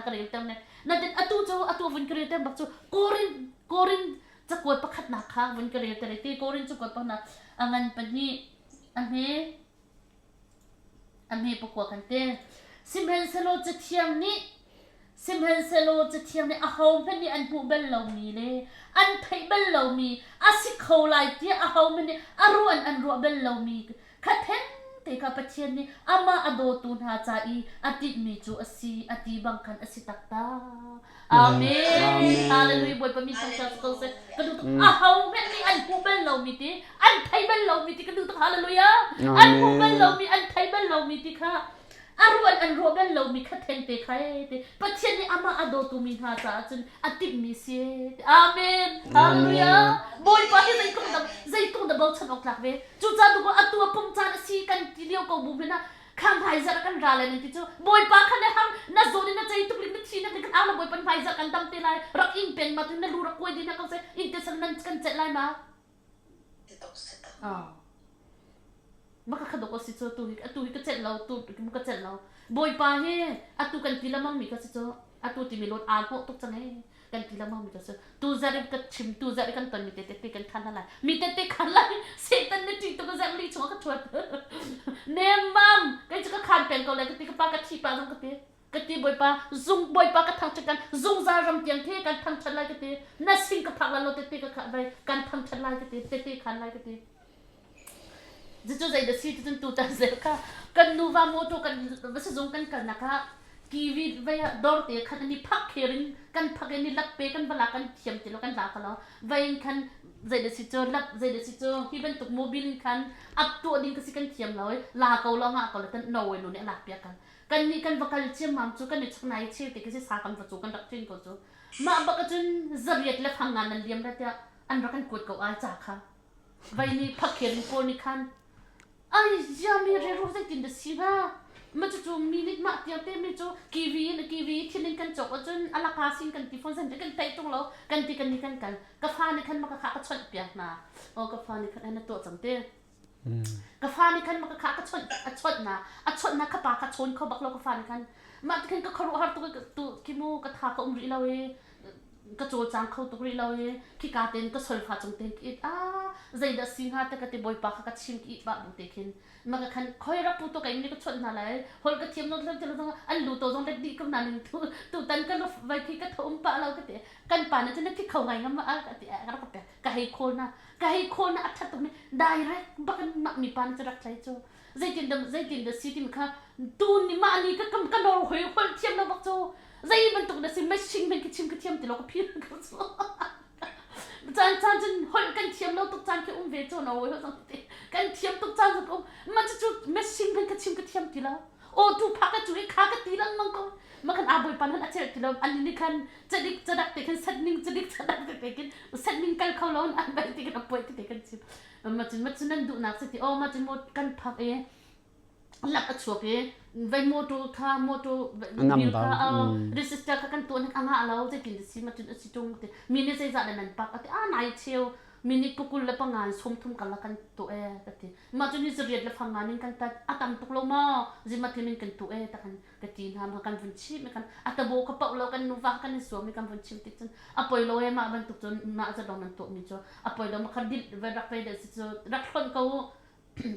ka rel ter ne. Natin atu cu atu vun ka rel ter bak cu Korin Korin cakuat pakhatnak kha vun ka rel ter ti Korin cakuat pakhatnak a ngan pahnih a hme A hme pakua kan ti. Sihmanhsehlaw Cathiang nih Sihmanhsehlaw Cathiang nih ahohmanh nih an hmuh bal lomi le an theih bal lomi a si kho lai tiah ahohmanh nih a ruah in an ruah bal lomi kha thengte kha Pathian nih amah a dawtu hna ca i a tinhmi cu a si a ti bang khan a si taktak. Amen. Hallelujah. Bawipa min thangṭhat si ko seh. Ka duh tuk. Ahohmanh nih an hmuh bal lomi ti, an thei bal lomi ti ka duh tuk. Hallelujah. An hmuh bal lomi, an thei bal lomi ti kha a ruah an ruah bal lomi kha thengte kha e ti. Pathian nih amah a dawtu mi hna caah cun a timhmi si e ti. Amen. Hallelujah. Bawipa hi zeitluk dah zeitluk dah bochan awk tlak ve. Cucaah tu atu a pum caan a si kan ti lio ko bu hmanh ah kha hmaizarh kan ra lai nan ti cu bawipa kha na hang na zawn in na cei tuk lik na thi na kan au la bawipa hmaizarh kan dam te lai rak in pen ma tu na lu rak kuai din na ko se in te sal nan kan celh lai ma maka kha dok si cu tu hi atu hi ka celh lo tu ka celh lo bawipa hi atu kan ti lamang mi ka si cu atu ti mi lot aa hnawh tuk cang e kan ti lengmang mi cu tu zarh in ka chim tu zarh i kan ton mi te te kan khan lai mi te te khan lai Satan na ṭih tuk zarh li chung ka ṭhuat nemmam kei cu ka khan peng ko lai ka ti ka pa ka thi pa zong ka ti ka ti bawipa zung bawipa ka thangṭhat kan zungzal ram tiang the kan thangṭhat lai ka ti na sin ka phak la lo te te ka vai kan thangṭhat lai ka ti te te khan lai ka ti Cucu zeidah si ticun tutan zel kha kan nuva motor kan va sizung kan kalnak ah kiwi vei ah dawr te khan an i phak kher in kan phak in i lak pe kan va lak kan thiam ti lo kan la ka lo vei in khan zeidah si cu lak zeidah si cu hi bantuk mobil in khan ap tuah ding ka si kan thiam lo i la ko lo ngah ko lo tan no nu nih a lak piak kan kan nih kan va kal ciammam cu kan i chak nai cheu te khi si sa kan va cu kan rak ṭin ko cu mah bak cun zariat le fang nga nan liam la tiah an rak kan kuat ko ai ca kha Vai nih phakhen pawl nih khan ai ziami reru zeitin dah si hnga ma cucu mi nih mah tiang te mi cu kiwi in kiwi thin in kan cawk ahcun alaka sin kan ti phone san kan theih tung lo kan ti kan ni kan kal ka fa nih khan maka kha ka chawnh piak hna o ka fa nih khan na tuah cang te ka fa nih khan maka kha ka chawnh a chawnh na a chawnh na ka pa kha chawn kho bak lo ka fa nih khan mah ti khan ka khuaruah har tuk tu khi mu ka tha ka um rih lo i ka cawlcang kho tuk rih lo i khika ten ka solfa cung ten ka it a zeidah si hnga te ka ti bawipa kha ka chim ki ba bu te khin ma ka khan khoi rak pu to kai ni ka chawnh hna lai hol ka thiam lo thil zong an lu to zong let di kam na ning tu tu tan ka lu vai khi ka tho um pa lo ka ti kan pa na chu na thi kho ngai ngam ma ka ti ka rak pe ka hei khawl na ka hei khawl na a that tuk ni direct bakin mak mi pa na chu rak tlai chu zeitin dah zeitin dah si timi kha tu ni mah ni ka ka nor hoi holh thiam lo bak cu zei bantuk na si machine men ka chim ka thiam ti lo ka phir ko cu caan caan cun holh kan thiam lo tuk caan khi um ve cu no hoi zong ti kan thiam tuk caan zong um ma cu machine men ka chim ka thiam ti lo o tu pha ka cu i kha ka ti lengmang ko ma kan a bawipa nan a cel ti lo an ni khan chadik chadak te khan set ning chadik chadak te te kin set ning kal kho lo an bai ti kan poi ti te kan chim Macun macun nan duhnak si ti aw macun maw kan phak i lak a chuak i vai motor kha motor bil kha register kha kan tuah nek a ngah lo zeitin si macun a si tung ti mi nih zeizah le nan pak ati a nai cheu minute pukul le panga in 30 kala kan tu e ka ti ma cun ni zariat le fanga nin kan tat a tam tuk lo ma zima tin kan tu e ta kan ka ti hna ma kan vun chim kan atabo ka pau lo kan nuva kan i suam mi kan vun chim tik cun a poi lo e mah bantuk cun mah zadong nan tuah mi cu a poi lo ma kha dil va rak ve de si cu rak hlonh ko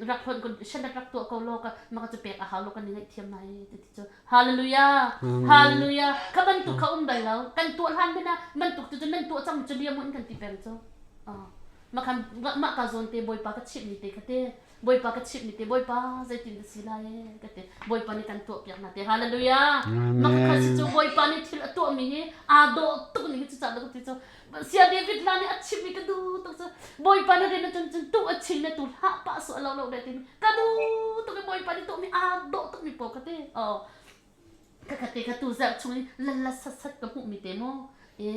rak hlonh ko shan rak tuah ko lo ka ma ka cu pek a hau lo kan i ngaihthiam lai ti ti cu hallelujah hallelujah kha bantuk kha um bal lo kan tuah hlan bina bantuk tu cu nan tuah cang cu liam in kan ti peng cu ma khan mah ka zawn te bawipa ka chimh mi te kha te Bawipa ka chimh mi te Bawipa zeitin na si lai ka ti Bawipa nih kan tuah piak na te hallelujah makha si cu Bawipa nih thil a tuah mi hi aa dawh tuk ni hi cu ca ti cu sia David la nih a chimh mi ka du tuk cu Bawipa nih rian cun cun tu a chim le tu hlah pa su lo lo le ti ka du tuk i Bawipa nih tuah mi aa dawh tuk mi po ka ti oh ka ka te ka tu zarh chung i lalla sat sat ka hmuh mi te mu i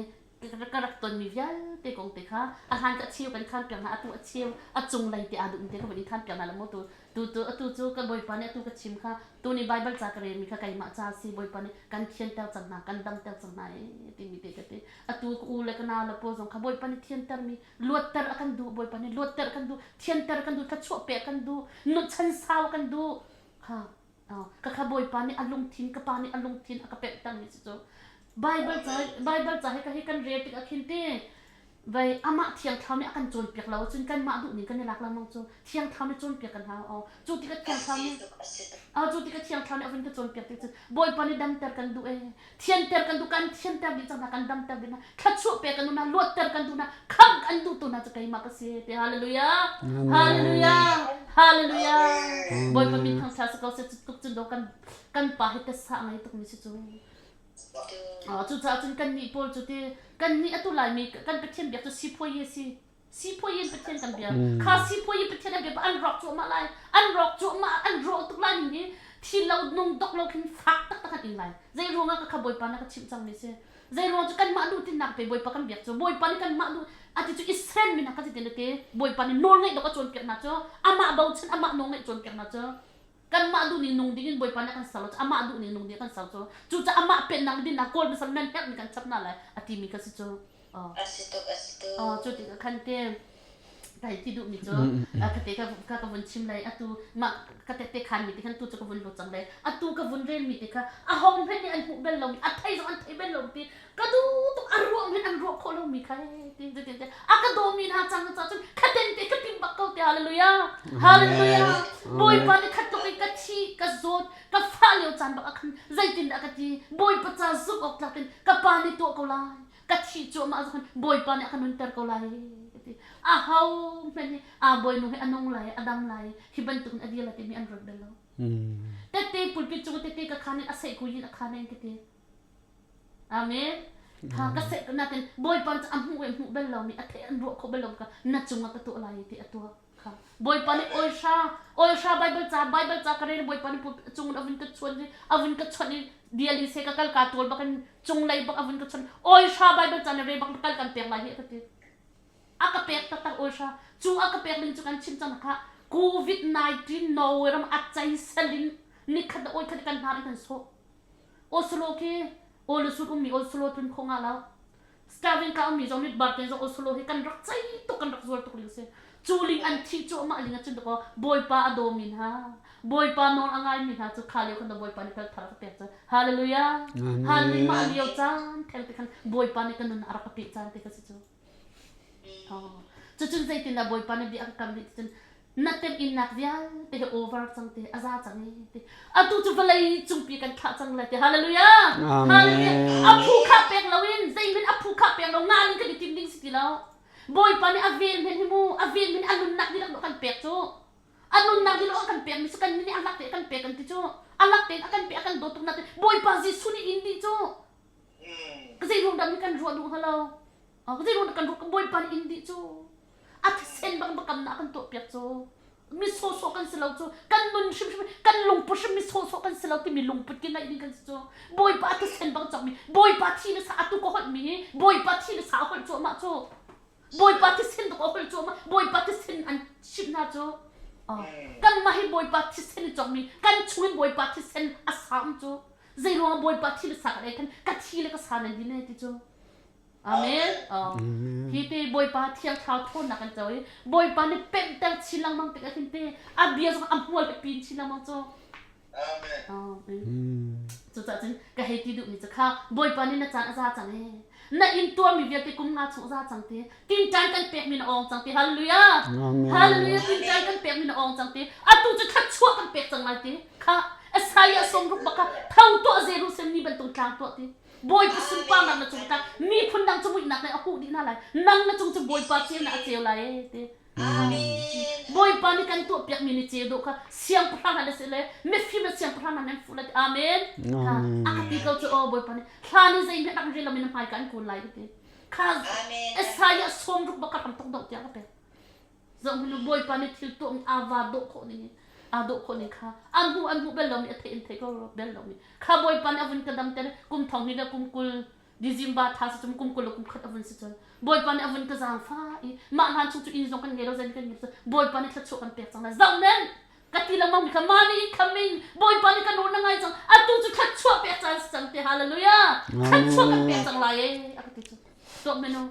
ka rak tonmi vialte kong te kha a hlan ka cheu kan khan piak hna atu a cheu a cung lei te aa duhmi te ka van in khan piak hna la mu tu tu tu atu cu ka bawipa nih atu ka chim kha tu ni Bible ca ka relmi kha keimah ca si bawipa nih kan thianter cang hna kan damter cang hna e timi te ka ti atu ka u le ka nau le pawl zong kha bawipa nih thianter mi luatter a kan duh bawipa nih luatter kan duh thianter kan duh thluachuah pek kan duh nu chan sau kan duh kha. Ka kha Bawipa nih a lungthin ka pa nih a lungthin a ka pemh tangmi si cu Bible ca Bible ca hi ka hi kan rel tik ah khin te vai amah thiang thlarau nih a kan cawnpiak lo ahcun kanmah duh ning kan i lak lengmang cu thiang thlarau nih cawnpiak kan hau aw cu tikah thiang thlarau nih aw cu tikah thiang thlarau nih a vun ka cawnpiak tik cun Bawipa nih damter kan duh ee thianter kan duh kan thianter dih cang hna kan damter dih hna thluachuah pek kan duh hna luatter kan duh hna khamh kan duh tu hna cu keimah ka si ti hallelujah hallelujah hallelujah Bawipa min thangṭhat si ko seh cu tluk cun do kan kan pa hi tasa ngai tuk mi si cu Cucaah cun kannih pawl cu ti kannih atu Laimi kan Pathian biak cu siphuai a si. Siphuai in Pathian kan biak. Kha siphuai in Pathian an biak an rawk cuahmah lai. An rawk cuahmah an rawh tuk lai ning hi thi lo nung dok lo khin fak taktak an ing lai. Zei ruangah ka kha Bawipa na ka chimh cangmi si. Zei ruang cu kanmah duh tinnak pe Bawipa kan biak cu Bawipa nih kanmah duh ati cu Israel mi hna ka ti tin ti Bawipa nih nawl ngeih dok a cawnpiak hna cu amah bochan amah nawl ngeih cawnpiak hna cu kanmah duh ning nung ding in Bawipa nih a kan ser lo cu amah duh ning nung ding a kan ser cu cucaah amah pennak le dinnak kawl hmasa nan herh mi kan chap hna lai a timi kha si cu a si tuk a si tuk cu ti khan te kai ti duh mi cu ka te ka ka ka vun chim lai atu mah ka te te khan mi te khan tu cu ka vun lut cang lai atu ka vun rel mi te kha a hong hmenh nih an hmuh bel lo mi a thei zong an thei bel lo ti ka duh tuk a ruah hmenh an ruah khawh lo mi kha ti ti ti a ka daw mi hna cang ca cun khaten te ka tim bak ko te hallelujah hallelujah bawipa nih khat tluk in ka thi ka zawt ka fah lio caan bak ah khan zeitin dah ka ti bawipa ca zumh awk tlak in ka pa nih tuah ko lai ka thi cuahmah zong khan bawipa nih a ka nunter ko lai ka ti a ho hmenh hi a bawinu hi a nung lai a dam lai hi bantuk in a dir lai timi an ruat bel lo tette pulpit cung tette ka khan in a seih kui in a khan in ka ti Amen. Kha ka seh natin Bawipa cu a hmuh i hmuh bel lomi a theih an ruah khawh bel lo ka na cungah ka tuah lai ti a tuah kha Bawipa nih oihra oihra Bible ca Bible ca ka rel Bawipa nih cung in a vun ka chuan i a vun ka chuan i diali se ka kal ka tual bak in cunglei bak a vun ka chuan oihra Bible ca na re bak kal kan pek lai hi ka ti a ka pek taktak oihra cu a ka pek ning cu kan chim cang kha COVID-19 Norway ram a cei salin nikhat oi khat kan hnar in kan sawh Oslo khi Ålesund ummi Oslo tlun khawh nga lo. Stavanger ummi zong nih Bergen zong Oslo hi kan rak cei tuk kan rak zual tuk ling si. Cu ling an thih cuahmah ling ahcun dakaw Bawipa a dawmi hna Bawipa nawl a ngaimi hna cu kha lio khan Bawipa nih fel thar a ka pek cu. Hallelujah. Hallelujah. Mah lio caan theng te khan Bawipa nih ka nun a rak ka peh caan te kha si cu. Cucun zeitindah Bawipa nih bia a ka kam rih ticun na temhinnak vialte hi over cang te a za cang i ti atu cu vawlei cungpi kan thlah cang lai ti hallelujah hallelujah a phu kha pek loin zeihmanh a phu kha pek lo nga ning kan i tim ding si ti lo Bawipa nih a vel men hi mu a vel men a nunnak dihlak kan pek cu a nunnak dihlak a kan pek mi cu kan nih a lak te a kan pek kan ti cu a lak tein a kan pek a kan dawt tuk na ti Bawipa Jesuh nih in dih cu ka zei ruang dah mi kan ruah duh hnga lo Zei ruang kan ruah Bawipa nih in dih cu a thisen bang biakamnak kan tuahpiak cu mi sawhsawh kan si lo cu kan nun hrimhrim kan lungput hrim mi sawhsawh kan si lo timi lungput ki naih ding kan si cu Bawipa a thisen bang cawkmi Bawipa thi na sa atu ka holh mi hi Bawipa thi na sa a holh cuahmah cu Bawipa thisen tuk a holh cuahmah Bawipa thisen an chimh hna cu kanmah hi Bawipa thisen i cawkmi kan chungin Bawipa thisen a saum cu zei ruangah Bawipa thi na sa ka ei khan ka thi le ka sa nan din e ti cu Amen. Oh. Hi te Bawipa thiang thlarau thawnnak kan co i Bawipa nih pemhter chin lengmang tik ah hin te a bia zong a hmual he pin chin lengmang cu. Amen. Amen. Cucaah cun ka hei ti duhmi cu kha Bawipa nih na caan a za cang ee. Na in tuarmi vialte kum nga chung a za cang te. Tinṭan kan pekmi na awng cang te. Hallelujah. Hallelujah. Tinṭan kan pekmi na awng cang te. Atu cu thluachuah kan pek cang lai te. Kha Isaiah sawmruk bak kha tho tuah Jerusalem ni bantuk tlang tuah ti. Bawipa sunparnak na cung tah miphun dang cu muihnak nih a huh dih hna lai nang na cung cu Bawipa ceunak a ceu lai ee ti Bawipa nih kan tuahpiakmi ni ceu dawh kha siangpahrang hna na si le mifim le siangpahrang hna nan fuh lai ti amen a ka ti ko cu aw Bawipa nih hlan in zeihmanh rak rel lomi na hmaika an kun lai ka ti kha Isaiah 60 bak ka ram tuk doh tiah ka pek Zohhmanh u, Bawipa nih thil tuahmi aa va dawh khawh ning in aa dawh khawh ning kha an hmu an hmuh bel lomi a theih in theih ko bel lomi kha Bawipa nih a vun ka damter kum thong hnih le kum 20 December tha si cum kum 20 le kum khat a vun si cun Bawipa nih a vun ka zaangfah i mah hlan chung cu inn zong kan ngei lo zei kan ngei lo Bawipa nih thluachuah kan pek cang lai zohhmanh ka ti lengmang mi kha money incoming Bawipa nih kan na ngai cang atu cu thluachuah pek caan si cang ti hallelujah thluachuah kan pek cang lai ee a ka ti cu tuah menu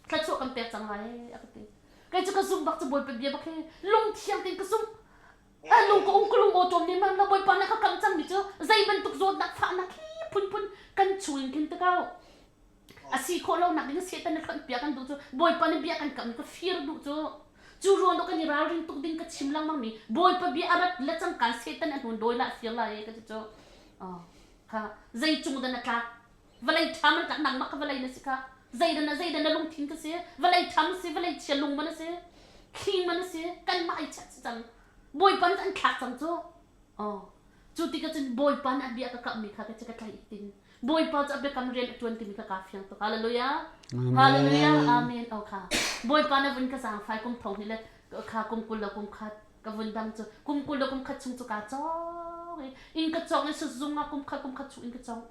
thluachuah kan pek cang lai ee a ka ti Kei cu ka zumh bak cu Bawipa bia bak hi lungthiang tein ka zumh. A lung ka um ka lung awṭawm nih man la Bawipa nih ka kam cangmi cu zei bantuk zawtnak fahnak hi phunphun kan chung in khin te ko. A si khawh lo nak ding Satan nih hlonh piak kan duh cu Bawipa nih bia kan kam ka fir duh cu. Cu ruang do kan i ralring tuk ding ka chim lengmang mi Bawipa bia a rat le cangkan Satan a hnun dawi la fir lai ka ti cu. Kha zei cung dan a tlak vawlei ṭha man tlak nangmah ka vawlei na si kha zeidan na zeidan na lungthin ka si vawlei ṭham si vawlei chia lung man a si thling man a si kanmah ai chiat si cang bawipa nih an thlak cang cu oh cu tikah cun bawipa nih a bia ka kamhmi kha ka ka tlaih tin bawipa cu a biakam rian a ṭuan timi kha kaa fiang tuk hallelujah hallelujah amen oh kha bawipa na vun ka zaangfai kum thong hi le kha kum 20 le kum khat ka vun dang cu kum 20 le kum khat chung cu kaa cawng i inn ka cawng i sizung ah kum khat kum khat chung in ka cawng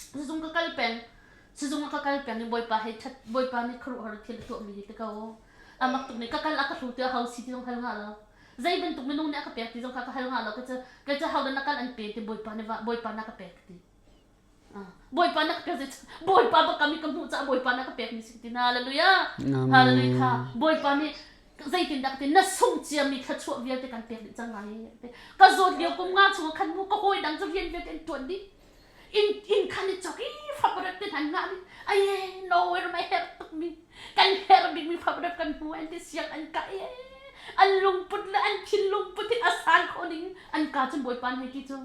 Sizung ka kal peng. Sizung ah ka kal peng i Bawipa hei ṭhat Bawipa nih khuaruahhar thil a tuahmi hi ti ko. A mak tuk nih ka kal a ka hlu tiah ho si ti zong hal ngah lo. Zei bantuk minung nih a ka pek ti zong kha ka hal ngah lo. Ka cu ka cu ho dah na kal an pe ti Bawipa nih Bawipa na ka pek ti. Bawipa na ka pek zei Bawipa bak kam i ka hmuh caah Bawipa na ka pek mi si ti na hallelujah. Hallelujah kha Bawipa nih zeitindah ka ti na sungh ciami thluachuah vialte kan pek dih cang lai ka zawt lio kum nga chung khan mu ka hawi dang cu rian vialte an tuan dih in in khan i chok i fabrek te han nga dih aye no wer mai her tuk mi kan her bik mi fabrek kan hmu an ti siang an ka e an lungput le an thinlung put hi a san kho ding an ka cun bawipa hei ti cu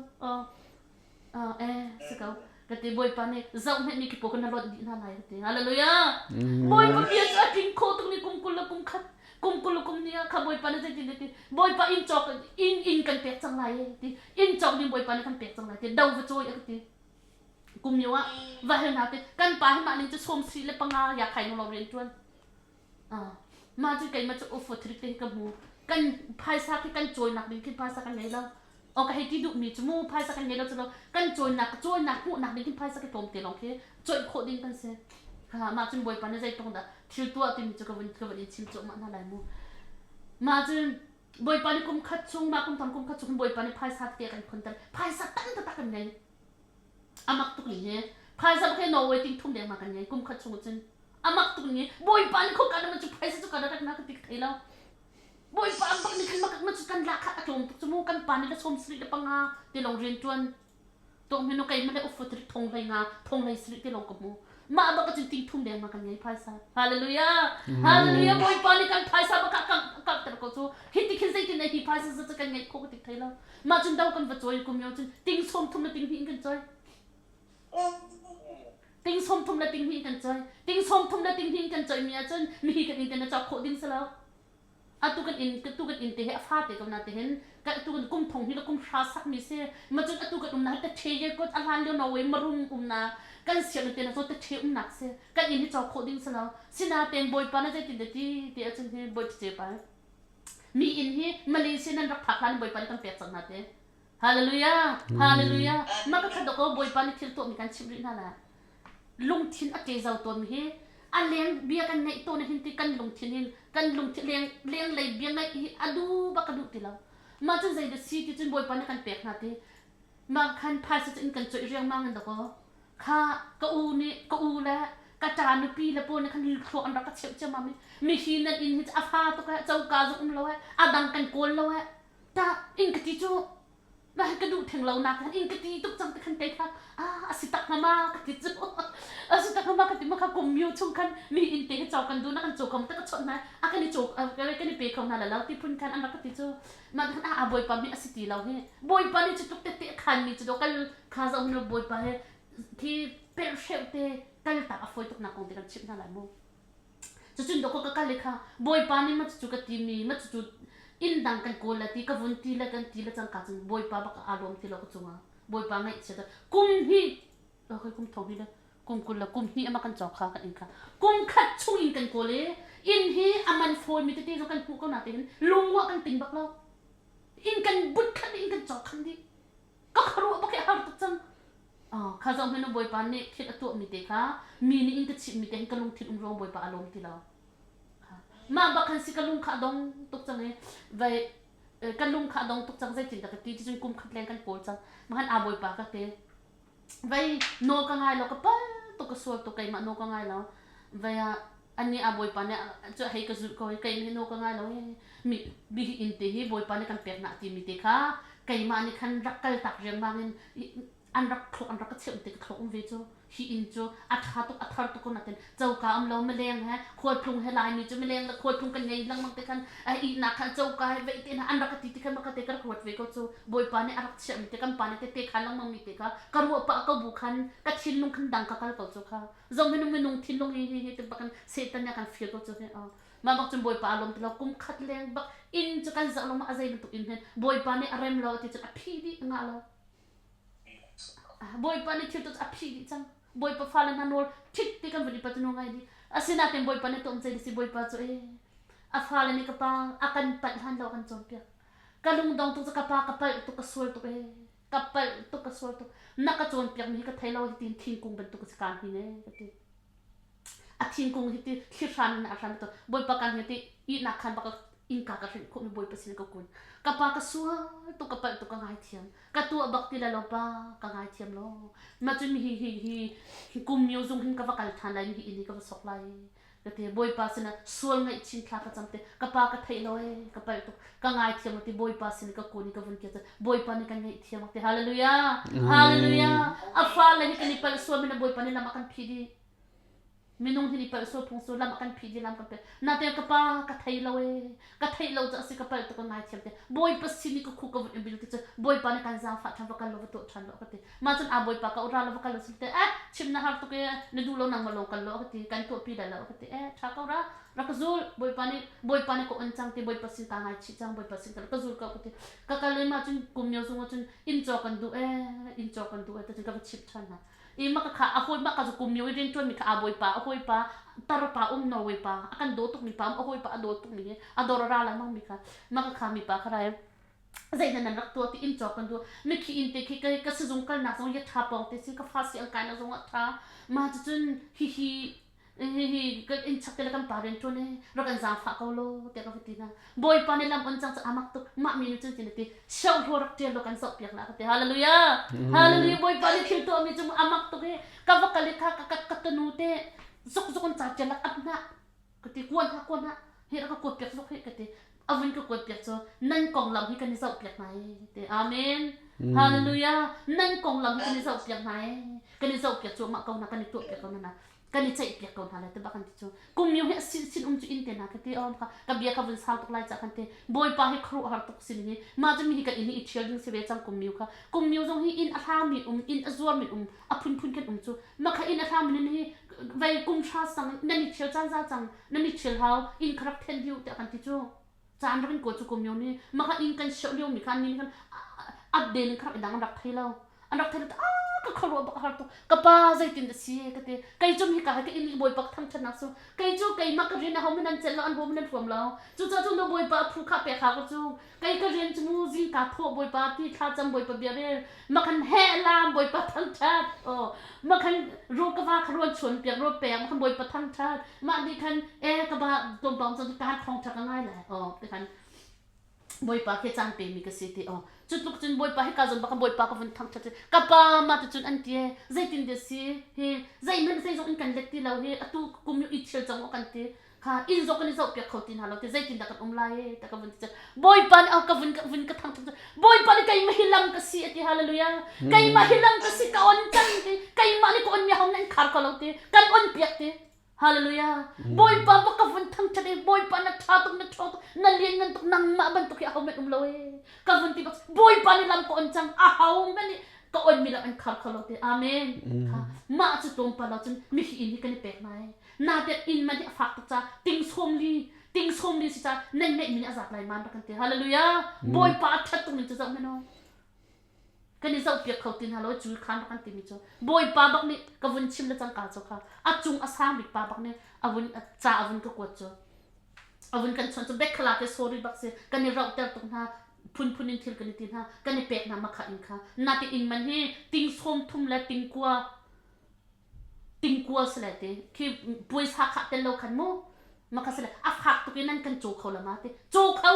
Eh, si ko. Ka ti Bawipa nih zoh hmenh mi kipo kan na lonh dih hna lai ka ti. Hallelujah. Bawipa bia cu a tling kho tuk ni kum 20 le kum khat kum 20 le kum ni ah kha Bawipa nih zeitin ti Bawipa inn cawk inn inn kan pek cang lai ti inn cawk ding Bawipa nih kan pek cang lai ti do va cawi a ka ti. Kum yo ah va hel hna ti kan pa hi mah ning cu sawm si le panga ya khai no lo rian tuan. Ah, mah cu keimah cu ufo thrik te ka hmu. Kan phaisa khi kan cawinak ding khi phaisa kan ngei lo. O ka hei ti duhmi cu mu phaisa kan ngei lo cu lo kan cawinak cawinak hmuhnak ding khin phaisa khi tlawm te lawng khi cawih khawh ding kan si. Ha mah cun Bawipa nih zeitluk dah thil tuah timi cu ka vun ka vun in chim cuahmah hna lai mu. Mah cun Bawipa nih kum khat chung mah kum thong kum khat chung Bawipa nih phaisa te kan khonter. Phaisa tam taktak kan ngei. Amak tuk ning hi. Phaisa bak hi Norway ting thum deng ma kan ngei kum khat chung cun. Amak tuk ning hi. Bawipa nih khoka na man cu phaisa cu ka rak na ka ti ka thei lo. Bawipa an bak nih khan makak ma cu kan la kha a tlawm tuk cu mu kan pa nih le sawm sarih le panga te lawng rian ṭuan tawh hmenu kei ma le ufu trik thong hlei nga thong hlei sarih te lawng ka hmu mah bak cun ting thum deng ma kan ngei phaisa hallelujah hallelujah Bawipa nih kan phaisa bak a kang kang ter ko cu hi ti khin zeitin hi phaisa za cu kan ngeih khawh ka tik thei lo mah cun do kan va cawi kum yo cun ting sawm thum le ting hnih in kan cawi Ting 30 le ting hnih kan choi. Ting 30 le ting hnih kan choi mi ahcun mihi kan inn te na cawk khawh ding si lo. Atu kan inn tu kan inn te hi a fa te ko na te hin ka tu kan kum thong hi le kum hra sak mi si. Ma cun atu kan um na te the ye ko a hlan lio Norway marum um na kan siang te na so te the um nak si. Kan inn hi cawk khawh ding si lo. Sinaten Bawipa na zeitin te ti ti ahcun hi Bawi ce pa. Mi inn hi Malaysia nan rak phak hlan Bawipa nih kan pek cang hna te. Hallelujah! Hallelujah! Mah ka khat ko Bawipa nih thil tuahmi kan chimh rih hna lai. Lungthin a ṭe zau tawnmi hi a leng bia kan ngaih tawn hin ti kan lungthin hin kan lungthin leng leng lei bia ngaih hi a du bak ka duh ti lo. Mah cun zei dah si ti cun Bawipa nih kan pek hna ti. Mah khan phaisa cu in kan coih riangmang in dakaw. Kha ka u nih ka u le ka ṭa nupi le pawl nih khan thluak an rak ka cheuh ciammam i mihi nan inn hi a fa tuk eh coka zong um lo eh a dang kan kawl lo eh Ta inn ka ti cu na ka duh theng lo nak khan inn ka ti tuk cang te khan kei kha ah a si tak hnga ma ka ti cu a si tak hnga ma ka ti ma kha kum mio chung khan mi inn te hi chaw kan du na kan chaw kom te ka chawt hna a kan i chaw kan i pe kho hna la lo ti phun khan an rak ka ti cu ma khan a bawipa mi a si ti lo hi bawipa nih cu tuk te te khan mi cu do kal kha zo nu bawipa he khi per hreu te kal tak a foi tuk nak kong te kan chimh hna lai mu Cucun dawkaw ka kal i kha Bawipa nih ma cucu ka timi ma cucu inn dang kan kawl la ti ka vun ti le kan ti le cangka cun Bawipa bak aa lawm ti lo ka cungah Bawipa ngaihchiat kum hnih okay kum thong hnih le kum 20 le kum hnih ama kan cawk kha kan inn kha kum khat chung in kan kawl i inn hi a man fawi mi tete zong kan hmuh ko na tein lungwa kan ting bak lo inn kan but khan inn kan cawk khan dih ka khuaruah bak i a har tuk cang Kha zoh hmanh u Bawipa nih thil a tuahmi te kha mi nih in ka chimhmi te hin ka lungthin um ruang Bawipa a lawm ti lo. Mah bak khan si ka lung kha a dong tuk cang i vai ka lung kha a dong tuk cang zeitin dah ka ti cun kum khat leng kan kawl cang. Mah khan aa Bawipa ka ti. Vai nawl ka ngai lo ka pal tuk ka sual tuk keimah nawl ka ngai lo. Vai ah. Annih a Bawipa nih cu hei ka zulh ko i kei nih nawl ka ngai lo i mi mi hi inn te hi Bawipa nih kan pek na timi te kha keimah nih khan rak kal tak riangmang in an rak thluk an rak ka cheuh te ka thluk um ve cu. Hi inn cu a ṭha tuk a thar tuk ko natin coka um lo mileng he khualtlung he Laimi cu mileng le khualtlung kan ngei lengmang te khan ihnak khan coka he veih te hna an rak ka ti ti khan maka te ka rak ruat ve ko cu. Bawipa nih a rak chiahmi te kan pa nih tete khan lengmang mi te kha ka ruah pah ko bu khan ka thinlung khan dang ka kal ko cu kha. Zong minung minung thinlung hi hi hi ti bak in Satan nih a kan fir ko cu hi. Mah bak cun Bawipa a lawm ti lo kum khat leng bak inn cu kan zoh lo ma a zei bantuk inn hen Bawipa nih a rem lo ti cun a phih dih ngah lo. Bawipa nih thil tu a phih dih cang. Bawipa fale hna nawl ṭhit ti kan vun i pat ngai dih. Asinain Bawipa nih tuam cei si Bawipa cu ee a fale nih ka pa a kan palh hlan lo kan cawnpiak. Ka lungdong tuk cu ka pa ka palh tuk ka sual tuk ee ka palh tuk ka sual tuk na ka cawnpiak mi hi ka thei lo hi tin thingkung bantuk si kaan hin ee ka ti. A thingkung hi ti thli hran in a hran to Bawipa kan hi ti ihnak khan bak innka ka hrinh khawh mi Bawipa sin ka kun. Ka pa ka sual tuk ka palh tuk ka ngaithiam. Ka tuah bak ti la lo pa ka ngaithiam lo. Ma cun hi hi hi kum myo zung hin ka va kal than lai mi hi inn hi ka va sok lai. Ka ti Bawipa sinah sual ngaih chin thla ka cam te ka pa ka theih lo ee ka palh tuk ka ngaithiam lo ti Bawipa sin ka kun i ka vun kia cun Bawipa nih kan ngaihthiam ti hallelujah hallelujah a fale hi kan i palh sual mi na Bawipa nih lam a kan phih dih minung hi ni palh sual phung su lam a kan phih dih lam kan pe na te ka pa ka thei lo ee ka theih lo cu a si ka palh tuk ka ngaithiam te Bawipa sin i ka khu ka vun i bil ti cu Bawipa nih kan zaangfah ṭhan va kal lo va tuah ṭhan lo ka ti mah cun a Bawipa ka ura lo va kal lo sim te eh chim na har tuk e na duh lo nang ma lo kal lo ka ti kan tuah pi da lo ka ti eh ṭha ko ra rak ka zul Bawipa nih Bawipa nih ka on cang ti Bawipa sin ka ngai chih cang Bawipa sin ka ka zul ko ka ti ka kal i mah cun kum myo zung ah cun inn caw kan duh eh inn caw kan duh eh te cun ka va chimh ṭhan hna i mah ka kha a hawi mah ka cu kum myo i rian ṭuan mi kha a bawipa a hawipa tarpa um Norway pa a kan daw tuk mi pa um a hawipa a daw tuk mi hi a dawr a ra lengmang mi kha mah ka kha mi pa kha rai zei nan rak tuah ti inn cawk kan duh mikhi inn te khi ka ka sizung kalnak zong ya ṭha pawng te si ka fa si ang kainak zong a ṭha ma cucun hihi hihi kan inn chak te le kan pa rian ṭuan e rak kan zaangfah ko lo tiah ka va ti hna bawipa nih lam on cang cu amak tuk mah mi nih cun tin ti cheu hlo rak ṭial lo kan zoh piak la ka ti hallelujah hallelujah bawipa nih thil tuah mi cu amak tuk i ka va kal i kha ka ka ka tanu te zuk zuk in ca ṭial lak ap hna ka ti kuan ha kuan ha hi rak ka kuat piak zuk hi ka ti avun ka kuat piak cu nan konglam hi kan i zoh piak hna i ti amen hallelujah nan konglam hi kan i zoh piak hna i kan i zoh piak cu mah ko na kan i tuah piak ko na kan i ceih piak ko hna lai te bak kan ti cu kum myo hi a sin sin um cu in te na ka ti om kha ka bia ka vun sau tuk lai ca kan ti bawipa hi khru har tuk sin hi ma cu mi hi kan in hi i thial ding si ve cang kum myo kha kum myo zong hi in a hlang mi um in a zuar mi um a phunphun kan um cu ma kha in a hlang mi hi vei kum hra sang nan i thial caan za cang nan i thial hau inn kha rak then diu tiah kan ti cu caan rak in ko cu kum myo ni ma kha inn kan sio lio mi kha ni kan update in kha rak dang rak thei lo an rak thei lo ah ka khuaruah bak har tuk ka pa zeitin da si ka ti kei cu hi ka ka inn bawipa thangthatnak su kei cu keimah ka rian a ho nan celh lo an ho nan huam lo cu ca cu no bawipa phu kha pe kha ka cu kei ka rian cu mu zingka thawh bawipa ti thla cam bawipa bia rel makhan he lam bawipa thangthat o makhan ro ka va kha ruan chuan piak ro pek makhan bawipa thangthat mah ni khan e ka ba tlawmpang cun ka thong tha ka ngai lai o ti khan Bawipa khi caan pemi ka si ti aw cu tluk cun Bawipa hi ka zon bak Bawipa ka vun thangṭhat ka pa ma ti cun an ti zeitin de si hi zeihmanh zeizong in kan let ti lo hi atu kum i thil cang kan ti kha inn zong kan i zoh piak kho ti hna lo ti zeitin dah kan um lai ta ka vun ti Bawipa nih ka vun ka vun ka thangṭhat Bawipa nih keimah hi lam ka si ati hallelujah keimah hi lam ka si ka on cang ti keimah nih ka on mi hom nan khar ko lo ti kan on piak ti Hallelujah. Bawipa bak ka vun thangṭhat i Bawipa na ṭha tuk na ṭhawng tuk na lianngan tuk nangmah bantuk hi aho men um lo ee. Ka vun ti bak Bawipa nih lam ka on cang aho men nih ka on mi lam an khar kho lo te. Amen. Kha mah cu tlawmpal lo cun mihi inn hi kan i pek lai. Na te inn man hi a fak tuk ca ting sawm li ting sawm li si ca nan ngeih mi nih a zat lai man rak kan ti. Hallelujah. Bawipa a ṭhat tuk ning cu zoh men aw. Kan i zohpiak kho ti hna lo cu khan rak kan timi cu bawipa bak nih ka vun chim le cangka cu kha a cung a sang bik pa bak nih a vun ca a vun ka kuat cu a vun kan chawnh cu bekkhala ke sorry bak si kan i rauhter tuk hna phunphun in thil kan i ti hna kan i pek hna makha in kha na ti inn man hi ting sawm thum le ting kua ting kua si le ti khi puaisa kha tel lo khan mu makha si le a fak tuk in nan kan caw kho la ma ti caw kho.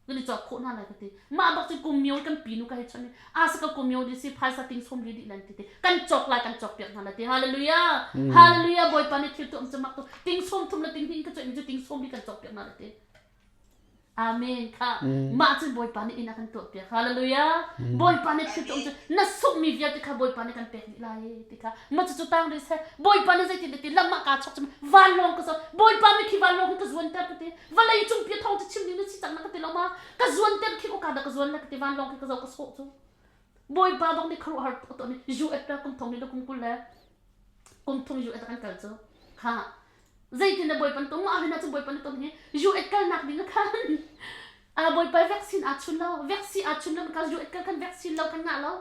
Kan i cawk khawh hna lai ka ti. Mah bak cu kum mio kan pinu ka hei chawnh i asa ka kum mio di si phaisa ting som li dih lan ti ti. Kan cawk lai kan cawk piak hna lai ti. Hallelujah. Hallelujah Bawipa nih thil tuah cu mak tu ting som thum le ting hnih ka cawih mi cu ting som li kan cawk piak hna lai ti. Amen kha mah cun Bawipa nih inn a kan tuah piak. Hallelujah. Bawipa nih thil tuah cu na sungmi vialte kha Bawipa nih kan pek dih lai ti kha ma cu cu tang rih seh. Bawipa nih zeitin ti lam ah kaa chok cu vanlawng ka zo. Bawipa nih khi vanlawng hi ka zuanter ka ti. Vawlei cung pi thong cu chim ding na si cang na ka ti lo ma. Ka zuanter khi ko ka dah ka zuan la ka ti vanlawng khi ka zo ka sawh cu. Bawipa bang nih khuaruahhar tuah ni US ra kum thong ni le kum 20 le kum thum US kan kal cu. Kha zeitin dah Bawipa tum mah hina cu Bawipa na tum hi US kalnak ding khan a Bawipa vaccine aa chun lo vaccine aa chun lo ka US kal kan vaccine lo kan ngah lo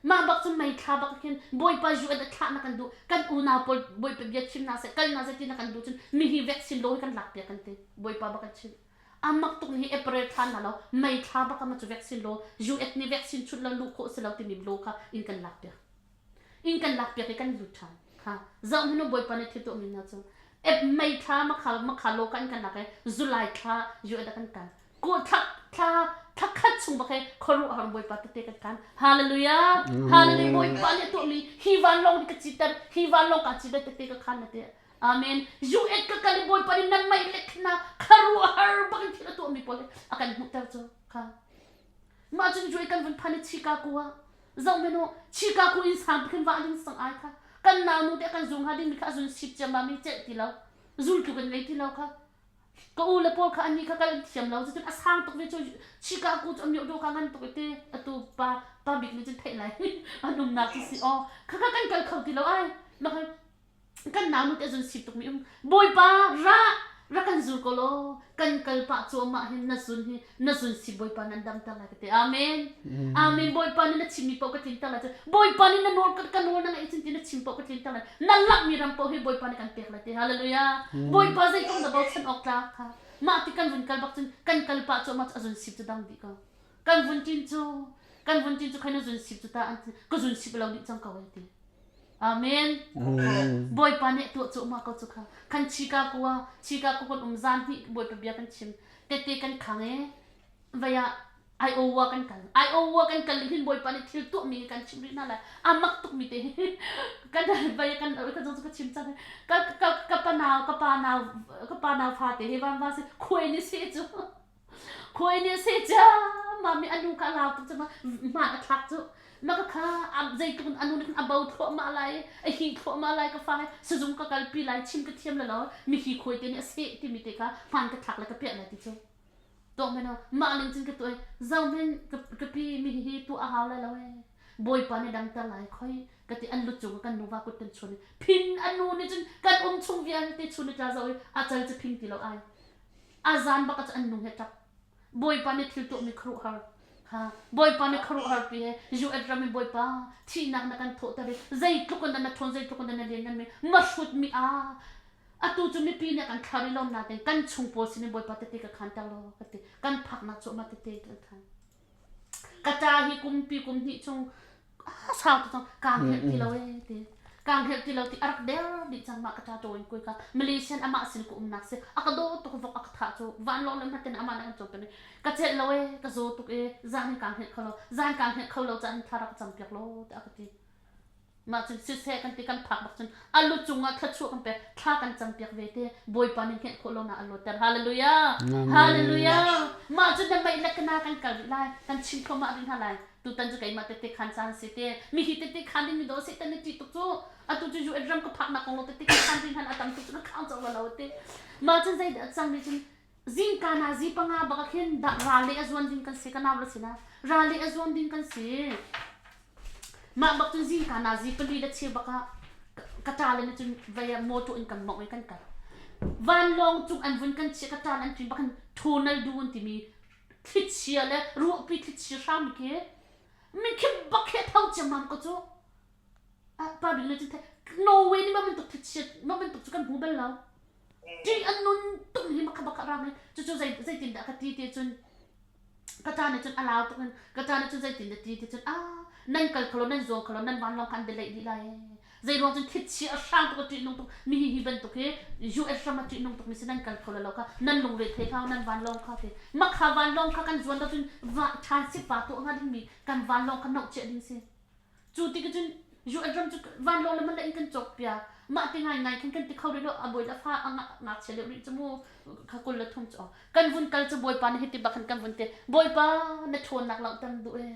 mah bak cun mei thla bak khin Bawipa US a thlah na kan duh kan unau pawl Bawipa bia chim na seh kal na zei ti na kan duh cun mi hi vaccine lo hi kan lak piak kan ti Bawipa bak kan chim amak tuk ni hi April thla na lo mei thla bak ma cu vaccine lo US nih vaccine chun lo luh khawh si lo timi lo kha in kan lak piak in kan lak piak i kan lut ṭhan kha zoh hmanh u Bawipa nih thil tuahmi hna cu ep mei thla makha makha lo kan kan lak i July thla US ah kan kal ku thla thla thla khat chung bak he khuaruahhar Bawipa tete kan kan hallelujah hallelujah Bawipa nih tuahmi hi vanlawng hi ka citer hi vanlawng ka citer tete ka khan na te amen US ka kal i Bawipa nih nan mei lek na khuaruahhar bak in thil a tuahmi pawl a kan hmuhter cu kha mah cun US kan vun phan i Chicago ah Zoh men u, Chicago inn sang khin vah ding sang ai kha. Kan nau nu te kan zung ha ding mi kha a zun sip ciam mi celh ti lo. Zultu kan ngei ti lo kha. Ka u le pawl kha ani kha kal thiam lo cun a sang tuk ve cu Chicago cu amio do ka ngan tuk ite atu pa pa bik nih cun theih lai an umnak cu si aw kha kha kan kal kho ti lo ai mah kan nau nu te zun sip tuk mi um Bawipa ra ra kan zul ko law kan kal pah cuahmah hin na zun hi na zun si Bawipa nan dam ter lai ka ti amen amen Bawipa nih na chimmi paoh ka tlin ter lai Bawipa nih na nawl ka nawl na ngaih cun ti na chim paoh ka tlin ter lai na lakmi ram paoh hi Bawipa nih kan pek lai ti hallelujah Bawipa zeitluk na bochan awk tlak kha mah ti kan vun kal bak cun kan kal pah cuahmah cu a zun sip cu dang dih ko kan vun tin cu kan vun tin cu khain na zun sip cu ta an ka zun sip lo dih cang ko ai ti Amen. Bawipa nih tuah cuahmah ko cu kha. Kan Chicago ah Chicago kan um zan hnih Bawipa bia kan chim. Tete kan khang i vei ah Iowa kan kal. Iowa kan kal hin Bawipa nih thil tuahmi kan chim rih hna lai. A mak tukmi te hi kan vei kan ka zong cu ka chim cang. Ka ka ka pa nau ka pa nau ka pa nau fa te hi van va si khuai ni si cu. Khuai nih a seh ciammam i a nu kha a lau tuk cang hmaan a thlak cu. Mah ka kha zeitluk in a nu nih khan a bo thluahmah lai i a hi thluahmah lai ka fa he sizung ka kalpi lai chim ka thiam le lo mihi khuai te nih a seh timi te kha hmaan ka thlak le ka piah lai ti cu. Tuah men mah ning cun ka tuah i zohmen ka pi mi hi tuah a hau lai lo ee. Bawipa nih damter lai khoi ka ti an lu cung kan nuva kut kan chun i phin a nu nih cun kan um chung vialte chun i tla zo i a cal cu phing ti lo ai. A zan bak ah cun an nung he ṭap. Bawipa nih thil tuahmi khuaruahhar ha Bawipa nih khuaruahhar pi he US ram in Bawipa thihnak na kan thawhter i zeitluk in dah na ṭhawn zeitluk in dah na lian ngan mi mahrut mi a atu cu mipi nih kan thlar i lawm nain kan chung pawl sin in Bawipa tete ka khan ter law ka ti kan phaknak cu mah tete kan khan ka ṭa hi kumpi kum hnih chung sau tu cang kaang helh ti lo ee ti kaang helh ti lo ti a rak der dih cang mah ka ṭa ṭawin kui ka Malaysian amah sin ka umnak si a ka daw tuk vok a ka thah cu van lo le hmaten amah nih an cawm peng ka celh lo ee ka zaw tuk ee zan hin kaang helh kho lo zan kaang helh kho lo caan hin thla rak cam piak law tiah a ka ti Mah cun siseh kan ti kan phak bak cun a lu cungah thluachuah kan pek thla kan cam piak ve te Bawipa nih hngelh khawh lo na a luatter hallelujah hallelujah mah cun na meih le kana kan kal rih lai kan chim thluahmah rih hna lai tutan cu keimah tete khan caan si te mi hi tete khan ding mi do satan na ṭih tuk cu atu cu UN ram ka phak nak kong lo tete khan rih hna a tam tuk cu ka khang cang lo te mah cun zei dah cang ni cun zingka na zi panga bak khin da ral le a zuan ding kan si ka nau la sina ral le a zuan ding kan si Mah bak cun zingka nazi pali le cheu bak ah ka ṭale nih cun vei ah mawṭaw in kan mawngh i kan kal. Vanlawng cung an vun kan chiah ka ṭan an ṭin bak hin tonal du an timi thlichia le ruahpi thlichia hram khi mi khi bak khi a tho ciammam ko cu. Pa bik nih cun Norway nih mah bantuk thlichia mah bantuk cu kan hmu bal lo. Ṭih an nun tuk hi makha bak a rang i cucu zeitindah ka ti ti cun ka ṭa nih cun a lau tuk in ka ṭa nih cun zeitin na ti ti cun ah nan kal kho lo nan zuang kho lo nan vanlawng kha an bialeih dih lai. Zeiruang cun thlichia a hrang tuk a ṭihnung tuk mi hi hi bantuk hi US ram a ṭihnung tuk mi si nan kal kho lo kha nan lungre thei kha nan vanlawng kha ti mah kha vanlawng kha kan zuan lo cun va ṭhan pa tuah hnga ding mi kan vanlawng kha noh chiah ding si. Cu ti cun UN ram cu vanlawng le man in kan cawk piak. Mah ti ngai ngai khan kan ti kho rih lo a bawi le fa a ngakchia deuh rih cu mu kha 23 cu kan vun kal cu Bawipa nih hiti bak khan kan vun ti Bawipa na ṭhawnnak langhter duh e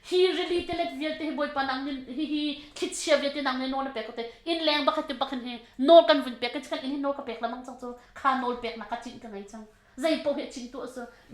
hi rili tilet vialte hi Bawipa nang nih hi hi thlichia vialte nang nih nawl na pek ko te inn leng bak hiti bak hin hi nawl kan vun pek kan inn hi nawl ka pek lamang cang cu kha nawl pek nak ka cinh ka ngei cang zei paoh hi cinh tu a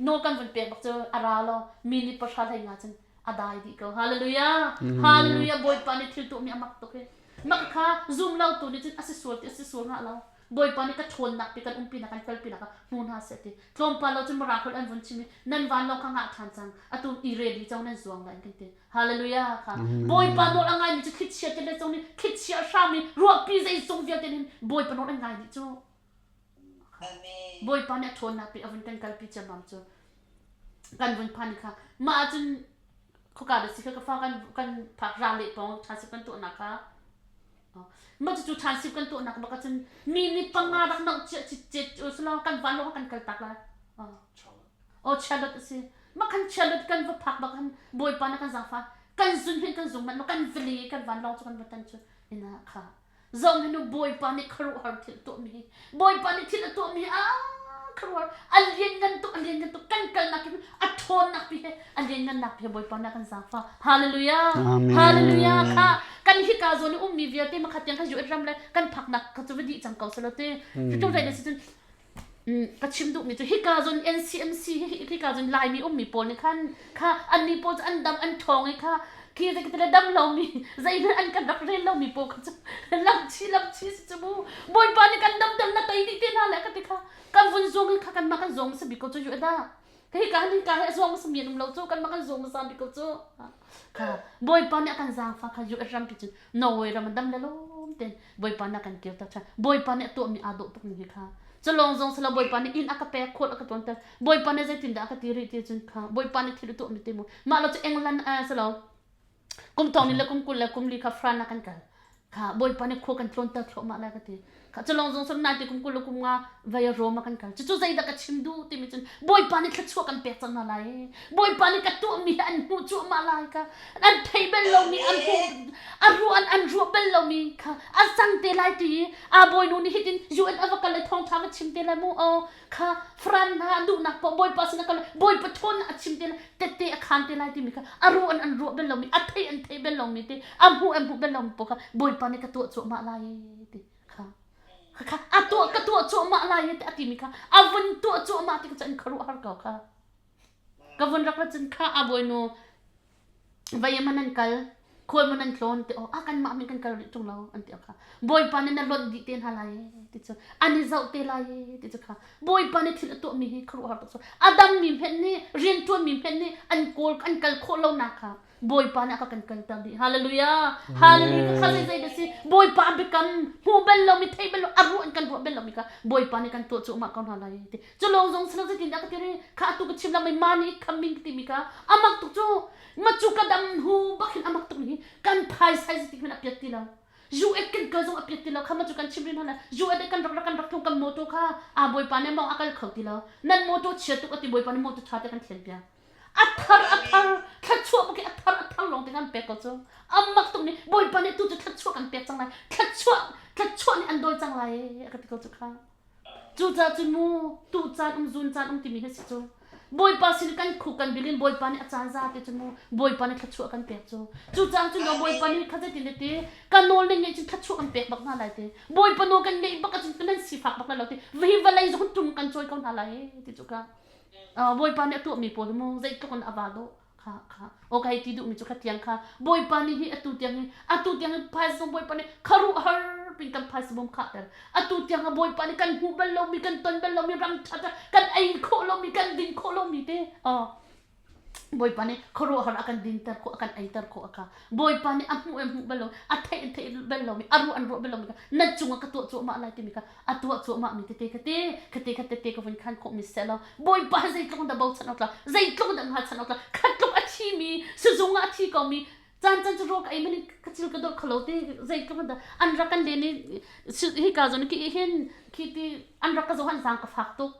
nawl kan vun pek bak cu a ra lo mi ni pahra hlei nga cun a dai dih ko. Hallelujah. Hallelujah. Bawipa nih thil tuahmi a mak tuk hi. Mak kha zum lo tu nih cun a si sual ti a si sual ngah lo. Bawipa nih ka ṭhawnnak pi kan umpi nak kan kalpi nak ah hmu hna seh ti. Tlawmpal lo cun Mirang holh an vun chim i nan vanlawng kha ngah ṭhan cang. Atu i ready cang nan zuang lai an kan ti. Hallelujah kha. Bawipa nawl a ngaimi cu thlichia te le cong nih thlichia a hram i ruahpi zeizong vialte nih Bawipa nawl an ngai dih cu. Amen. Bawipa nih a ṭhawnnak pi a vun kan kalpi ciammam cu kan vun phan kha mah ahcun khoka da si kha ka fa kan kan phak ra le pawng ṭhansip kan tuahnak kha mah cucu ṭhansip kan tuahnak bak ahcun mi nih panga rak noh cia citcet cu silo kan van lawng kan kal tak lai oh Charlotte a si mah khan Charlotte kan va phak bak khan Bawipa nih kan zaangfah kan zun hin kan zung manh kan vali kan van lawng cu kan va tan cu ina kha Zohhmanh u, Bawipa nih khuaruahhar thil a tuahmi hi, Bawipa nih thil a tuahmi hi, aa khuaruahhar, a lianngan tuk, a lianngan tuk, kan kalnak hi a ṭhawnnak pi he, a lianngannak pi he Bawipa nih a kan zaangfah. Hallelujah! Amen. Hallelujah! Kha kan hika zawn i ummi vialte makhat tiang khan UN ram le kan phaknak kha cu va dih cang ko selaw ti. Cucu zei na si cun ka chim duhmi cu hika zawn NCMC hi hika zawn Laimi ummi pawl nih khan kha annih pawl cu an dam an ṭhawng i kha khi zei le dam lomi zeihmanh an kan rak rel lomi pawl kha cu lamchi lamchi si cu mu Bawipa nih kan dam dam na tei dih te hna le ka ti kha kan vun zuang i kha kanmah kan zuang hmasa bik ko cu yu dah hi ka hi ka hi a zuang hmasa mi an um lo cu kanmah kan zuang hmasa bik ko cu kha Bawipa nih a kan zaangfah kha US rampi cun Norway ram an dam le lawm ten Bawipa nih a kan kir tak ṭhan. Bawipa nih a tuahmi aa dawh tuk ning hi kha. Culawng zong silo Bawipa nih inn a ka pek, khual a ka ṭuanter. Bawipa nih zeitindah a ka ti rih ti cun kha Bawipa nih thil a tuahmi te mu. Mah lo cu England silo kum thong ni le kum 20 le kum li kha France ah kan kal. Kha Bawipa nih khua kan tlawnter thluahmah lai ka ti. Kha culawng zong silo nai ti kum 20 le kum nga vei Rome ah kan kal. Cucu zeidah ka chim duh timi cun Bawipa nih thluachuah kan pek cang hna lai. Bawipa nih ka tuahmi hi an hmuh cuahmah lai ka. An thei bal lomi an hmuh a ruah an an ruah bal lomi kha a cang te lai ti i a bawinu nih hitin UN a va kal le thawngṭha va chim te lai mu aw kha Fran hna duhnak poh Bawipa sin a kal Bawipa ṭhawnnak a chim te lai tette a khaan te lai timi kha a ruah an an ruah bal lomi a thei an thei bal lomi te a hmuh an hmuh bal lomi paoh kha Bawipa nih ka tuah cuahmah lai ti kha kha a tuah ka tuah cuahmah lai ti a timi kha a vun tuah cuahmah ti kha cu an khuaruahhar ko kha ka vun rak ra cun kha a bawinu vai man an kal khual man an tlawn ti oh a kan mah min kan kal rih ṭung lo an ti kha bawipa nih na lonh dih te hna lai ti cu an i zoh te lai ti cu kha bawipa nih thil a tuahmi hi khuaruahhar tuk cu a dammi hmenh nih rianṭuanmi hmenh nih an kawl an kal khawh lo nak kha Bawipa nih a ka kan kalter dih. Hallelujah. Hallelujah. Kha zei zei da si. Bawipa a biakam hmu bal lomi thei bal lo a ruah in kan ruah bal lomi kha Bawipa nih kan tuah cu mah ko hna lai ti. Cu lawng zong silo zeitin dah ka ti ri kha atu ka chim lamai money coming timi kha amak tuk cu ma cu ka dam hu bak hin amak tuk ni kan phaisai ti hmanh a piat ti lo. US kan kal zong a piat ti lo kha ma cu kan chim rin hna US kan rak rak kan rak thung kan motor kha a Bawipa nih mong a kal kho ti lo. Nan motor chia tuk ati Bawipa nih motor tha te kan thlen piak. A thar a thar thluachuah bak i a thar a thar lawng te kan pek ko cu amak tuk nih Bawipa nih tu cu thluachuah kan pek cang lai thluachuah thluachuah nih an dawi cang lai a ka ti ko cu kha cu ca cu mu tu caan um zun caan um timi hi si cu Bawipa sin kan khu kan bilin Bawipa nih a caan za te cu mu Bawipa nih thluachuah kan pek cu cu caan cu no Bawipa nih kha zeitin ti ka nawl ning nih cun thluachuah kan pek bak hna lai ti Bawipa nawl kan ngeih bak ahcun nan sifak bak lai lo ti hi vawlei zong tum kan cawi ko hna lai ti cu ka Bawipa nih a tuahmi pawl hi mu zeitluk in a va dawh kha kha aw ka hei ti duhmi cu kha tiang kha Bawipa nih hi atu tiang hi atu tiang hi phaisa zong Bawipa nih khuaruahhar pin kan phaisa bawm khahter atu tiang ah Bawipa nih kan hmuh bal lomi kan ton bal lomi ram ṭha kan ei khawh lomi kan din khawh lomi te Bawipa nih khuaruahhar a kan dinter khawh, a kan eiter khawh a kha. Bawipa nih a hmuh in hmuh bal lo, a theih in theih bal lomi, a ruah in ruah bal lomi kha na cungah ka tuah cuahmah lai timi kha a tuah cuahmah mi tete kha te kha te kha tete ka vun khan khawh mi seh law Bawipa zeitluk in dah bochan awk tlak, zeitluk in dah hngalchan awk tlak, kha tluk a thi mi, sizung ah a thi komi. Caan caan cu rawl ka ei man ka cil ka dawt kholo te zeitluk in dah an rak kan len i hika zawn khi hin khi ti an rak ka zoh an zaang ka fak tuk.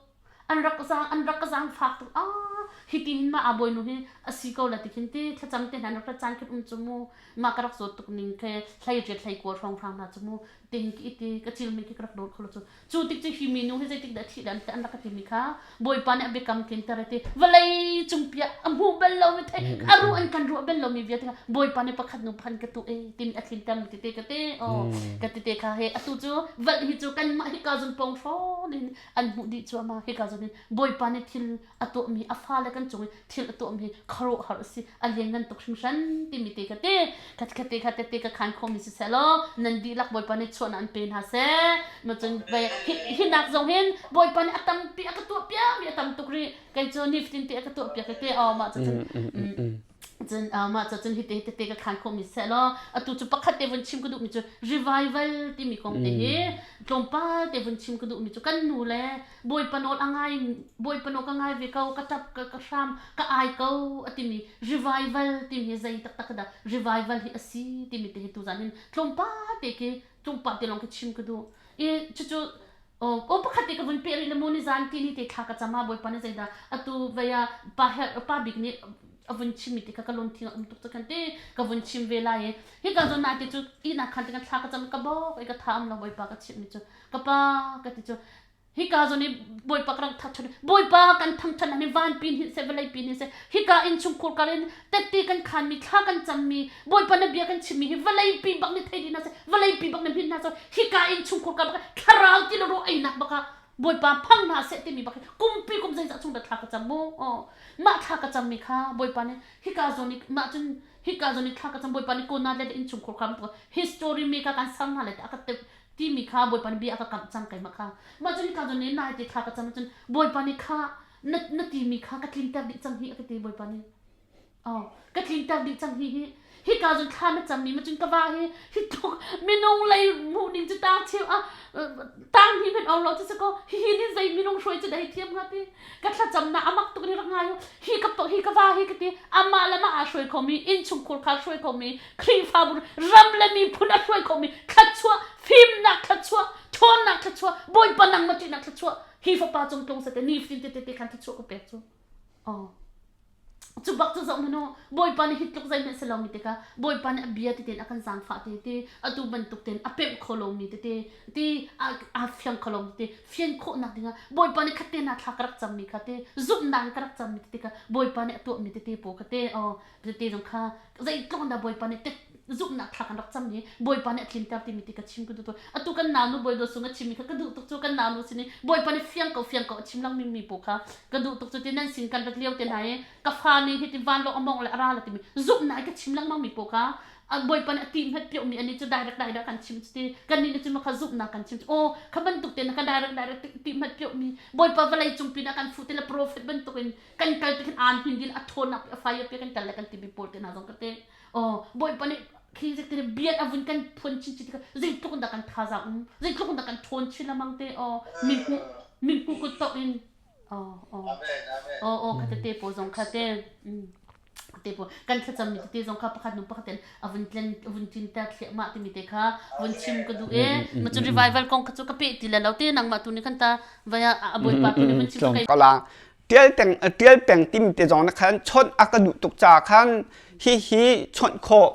An rak zaang an rak ka zaang fak tuk. Ah hi ti hin ma a bawinu hi a si ko la ti khin ti thlacam te hna an rak caan khin um cu mu ma ka rak zawt tuk ning khe hlei riat hlei kual hrawng hrang hna cu mu ti hin ki ti ka cil mi khi ka rak dawt kholo cu. Cu tik cu hi minu hi zeitik dah thih dan an rak ka timi kha Bawipa nih a biakam tlinter a ti. Vawlei cung piah a hmu bal lomi thei a ruh an kan ruah bal lomi vialte kha Bawipa nih pakhat nu phan ka tu e timi a tlinter mi tete ka te oh ka tete kha he atu cu valh hi cu kanmah hika zun pong hrawn in an hmuh dih cuahmah hika zun in Bawipa nih thil a tuahmi a fale kan cung i thil a tuahmi khuaruahhar a si a lianngan tuk hringhran timi te ka te kha te kha tete ka khan khomi si seh law nan dihlak Bawipa nih chuahnak an pe hna seh ma cun hi nak zong hin Bawipa nih a tampi a ka tuah piakmi a tam tuk rih kei cu nifatin te a ka tuah piak te aw mah cu cun cun mah cu cun hi te tete ka khan khomi seh law atu cu pakhat te vun chim ka duhmi cu revival timi kong te hi tlawmpal te vun chim ka duhmi cu kan nu le Bawipa nawl a ngai Bawipa nawl ka ngai ve ko ka ṭap ka ka hram ka ai ko a timi revival timi hi zei taktak dah revival hi a si timi te hi tuzan hin tlawmpal te khi tlawmpal te lawng khi chim ka duh i cucu o pakhat te ka vun peh rih le mu ni zan ti ni te thla ka cam ah Bawipa nih zeidah atu vei ah pa her pa bik nih a vun chimmi te kha ka lungthin a um tuk cu khan ti ka vun chim ve lai i hi ka zawn te cu ihnak khan te kan thla ka cam ka bawk i ka tha am lo Bawipa ka chimh mi cu ka pa ka ti cu Hika zawn i Bawipa ka rak thangṭhat. Bawipa kan thangṭhat hi vanpi in seh vawlei pi in seh hika innchungkhur kar in tette kan khanmi thla kan cammi Bawipa na bia kan chimmi hi vawlei pi bak nih thei dih hna seh vawlei pi bak nih hmin hna seh hika innchungkhur kar bak thlarau ti le ro einak bak ah Bawipa phang hna seh timi bak hi kumpi kum zeizah chung dah thla ka cam mu mah thla ka cammi kha Bawipa nih hika zawn i mah cun hika zawn i thla ka cam Bawipa nih kona le innchungkhur kha history mi kha kan ser hna le a ka timi kha Bawipa nih bia a ka kamh cang keimah kha. Mah cun hika cun nai te thla ka cam cun Bawipa nih kha na na timi kha ka tlinter dih cang hi a ka ti Bawipa nih. Oh, ka tlinter dih cang hi hi. Hika cun thla na cammi ma cun ka va hi hi tluk minung lei hmuh ning cu tang cheu a tang hi men or lo chu ko hi hi ni zei minung hruai cu dai thiam nga ti ka thlacamnak amak tuk ni rak ngai hi ka hi ka va hi ka ti amah le mah aa hruai khomi innchungkhur kha hruai khomi Khrihfabu ram le miphun a hruai khomi thluachuah fimnak thluachuah ṭhawnnak thluachuah Bawipa nangmah ṭihnak thluachuah hi fapa cung tlung sete ni fatin te te khan thluachuah ka pek cu oh Cu bak cu zoh hmanh u, Bawipa nih hi tluk zeihmanh si lomi tikah Bawipa nih a bia tete in a kan zaangfah te ti, atu bantuk tein a pemh kho lomi tete, ti aa fiang kho lomi tete, fian khawhnak dingah Bawipa nih khatte na thla ka rak cammi kha te, zumhnak in ka rak cammi tete kha Bawipa nih a tuahmi tete pawl kha te, aw tete zong kha zeitluk in dah Bawipa nih zumhnak thla kan rak cam i Bawipa nih a tlinter timi ti ka chim ka duh tuk. Atu kan naunu Bawi Dawt Sung a chimmi kha ka duh tuk cu kan naunu sin i Bawipa nih fiang ko fiang ko a chim langmi mi pawl kha ka duh tuk cu ti nan sin kan rat lio te hna i ka fa nih hiti vanlawng a mawngh le a ra la timi zumhnak i ka chim lengmang mi pawl kha Bawipa nih a ti hmet piahmi ani cu direct direct kan chim cu ti kannih nih cun kha zumhnak kan chim cu aw kha bantuk te na ka direct direct ti hmet piahmi Bawipa vawlei cung pin ah kan fuh ti le prophet bantuk in kan kal ti khin aan hin din a thawn a fai pe kan kal le kan timi pawl te hna zong ka te aw Bawipa nih khi zik ti bian a vun kan phun chin chin tikah zeitluk in dah kan thazaang um zeitluk in dah kan ṭhawn chin lamang te aw min hmu min hmu kut tok in aw aw aw aw kha tete pawl zong kha te te pawl kan thlacam mi tete zong kha pakhat nu pakhat in a vun tlen a vun tin ter thliahmah timi te kha vun chim ka duh e ma cu revival kong kha cu ka pe ti le lo te nangmah tu nih khan ta vaya a bawipa tu nih vun chim ka kala tial peng tial peng tim te zong na khan chawnh a ka duh tuk ca khan hi hi chawnh khawh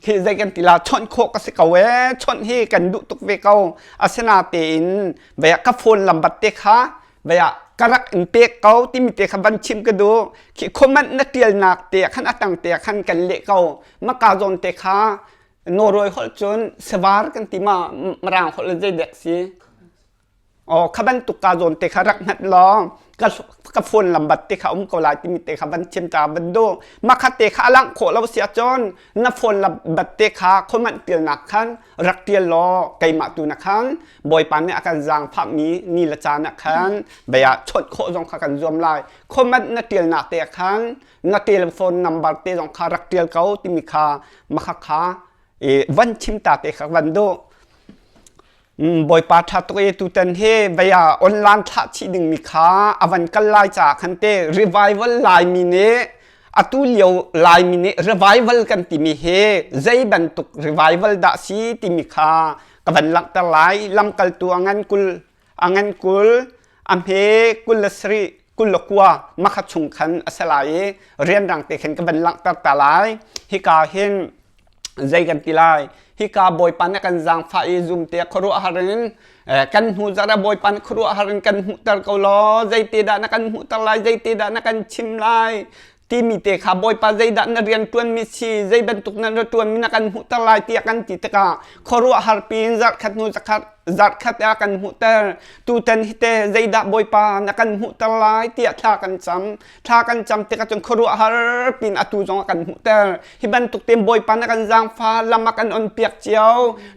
hi zei kan ti la chawnh khawh ka si ko e chawnh hi kan duh tuk ve ko asina tein vaya ka phone lambat te kha vaya ka rak in pek ko timi te kha van chim ka duh khi comment na tial nak te khan atang te khan kan leh ko maka zawn te kha Norway holh cun sevar kan ti ma marang holh zei dek si Aw kha bantuk ka zawn te kha rak hngat law ka ka phone lambat te kha um ko lai timi te kha van chim ta van du ma kha te kha alang khawh lo si ahcun na phone lambat te kha khoman tialnak khan rak tial law keimah tu na khan bawipa nih a kan zaangfah mi ni le caan ah khan bia chawnh khawh zong kha kan zuam lai khoman na tialnak te khan na telephone number te zong kha rak tial ko timi kha makha kha van chim ta te kha van du Bawipa ṭha tuk i tutan hi vei ah online thlah chih dingmi kha a van kal lai caah khan te revival Laimi nih Atu lio Laimi nih revival kan timi hi zei bantuk revival dah si timi kha ka van langhter lai. Lamkaltu a ngan 20 a ngan 20 a hme 27 29 makha chung khan a si lai i rianrang te khin ka van langhter ta lai. Hika hin zei kan ti lai hika bawipa nih kan zaangfah i zumte khuaruahhar in kan hnu zarh ah bawipa nih khuaruahhar in kan hmuhter ko law zeite dah na kan hmuhter lai zeite dah na kan chim lai timi te kha bawipa zeidah na rian ṭuanmi si zei bantuk na ra ṭuanmi na kan hmuhter lai tiah kan ti tikah khuaruahhar piin zarhkhat hnu zarhkhat zarhkhat ah kan hmuhter tutan hi te zeidah bawipa na kan hmuhter lai tiah thla kan cam thla kan cam tikah cun khuaruahhar pin atu zong a kan hmuhter hi bantuk tein bawipa na kan zaangfa lam a kan on piak cio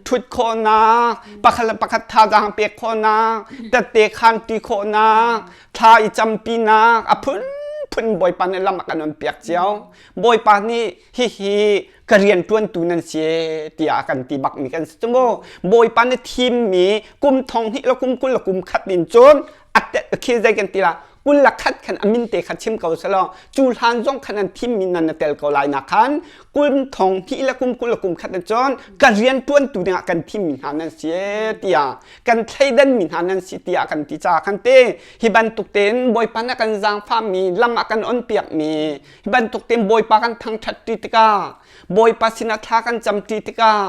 ṭhut khawhnak pakhat le pakhat thazaang pek khawhnak tette khan ṭi khawhnak thla i campinak a phunphun bawipa nih lam a kan on piak cio bawipa nih hihi ka rian ṭuantu nan si tiah a kan ti bakmi kan si cu mu bawipa nih thimmi kum thong hnih le kum 20 le kum khat in cun khi zei kan ti la 21 khan a min te kha chim ko selaw cu hlan zong khan an thimmi nan na tel ko lai na khan kum thong hnih le kum 20 le kum khat cun ka rian ṭuantu dingah kan thimmi hna nan si tiah kan thleidan mi hna nan si tiah kan ti ca khan te hi bantuk tein bawipa na kan zaangfahmi lam a kan on piakmi hi bantuk tein bawipa kan thangṭhat ṭi tikah bawipa sinah thla kan cam ṭi tikah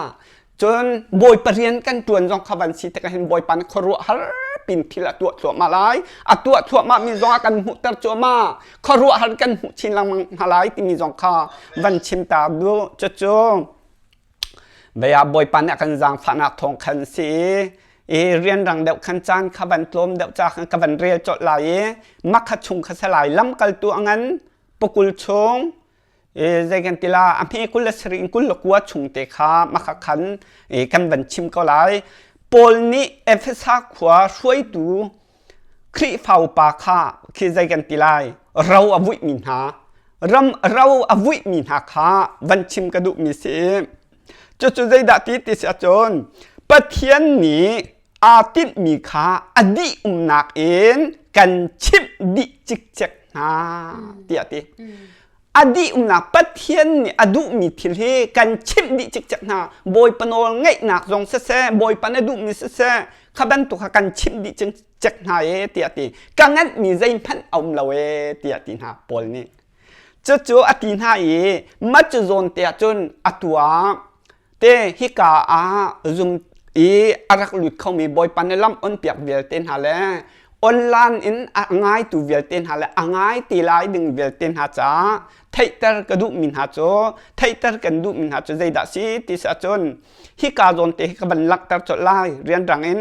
Cun Bawipa rian kan ṭuan zong kha van si tikah hin Bawipa nih khuaruahhar pin thil a tuah thluahmah lai. A tuah thluahmah mi zong a kan hmuhter cuahmah. Khuaruahhar kan hmuh chin lengmang hna lai timi zong kha van chim ta duh. Cucu vei ah Bawipa nih a kan zaangfahnak thawng khan si i rianrang deuh khan caan kha van tlawm deuh ca khan ka van rel colh lai i makha chung kha si lai lamkaltu a ngan pakul chung zei kan ti la a hme 27 in 29 chung te kha maka khan kan van chim ko lai Paul nih Efesa khua hruaitu Khrihfa upa kha khi zei kan ti lai ro a vuihmi hna ram ro a vuihmi hna kha van chim ka duhmi si cucu zeidah ti ti si ahcun Pathian nih aa tinhmi kha a dih umnak in kan chimh dih cikcek hna tiah a ti. A dih umnak Pathian nih a duhmi thil hi kan chimh dih cikcek hna. Bawipa nawl ngaihnak zong siseh, Bawipa na duhmi siseh, kha bantuk kha kan chimh dih cikcek hna e tiah a ti. Ka nganhmi zeihmanh a um lo e tiah a ti hna Paul nih. Cucu a ti hna i mah cu zawn te ah cun a tuah Te hika ah zum i a rak lut khomi Bawipa nih lam on piak vialte hna le online in a ngaitu vialte hna le a ngai ti lai ding vialte hna caah theihter ka duhmi hna cu theihter kan duhmi hna cu zeidah si ti si ahcun hika zawn te hi ka van langhter colh lai rianrang in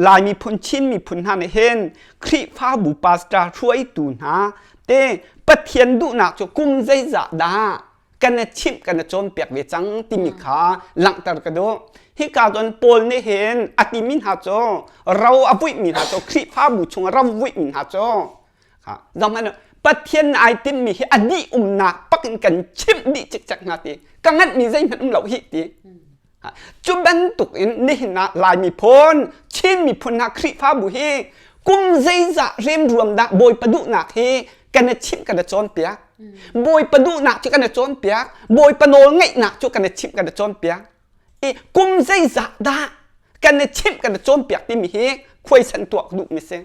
Lai miphun Chin miphun hna nih hin Khrihfabu pastor hruaitu hna te Pathian duhnak cu kum zeizah dah kan i chimh kan i cawnpiak ve cang timi kha langhter ka duh. Hika cun Paul nih hin a timi hna cu ro a vuihmi hna cu Khrihfabu chung ro vuihmi hna cu zohhmanh Pathian ai tinhmi hi a dih umnak pak in kan chimh dih cikcek hna ti ka nganhmi zeihmanh um lo hi ti Cu bantuk in nihin ah Lai miphun, Chin miphun hna Khrihfabu hi kum zeizah remruam dah Bawipa duhnak hi kan i chimh kan i cawnpiak. Bawipa duhnak cu kan i cawnpiak. Bawipa nawl ngeihnak cu kan i chimh kan i cawnpiak. I kum zeizah dah kan i chimh kan i cawnpiak timi hi khuaisan tuah duhmi si.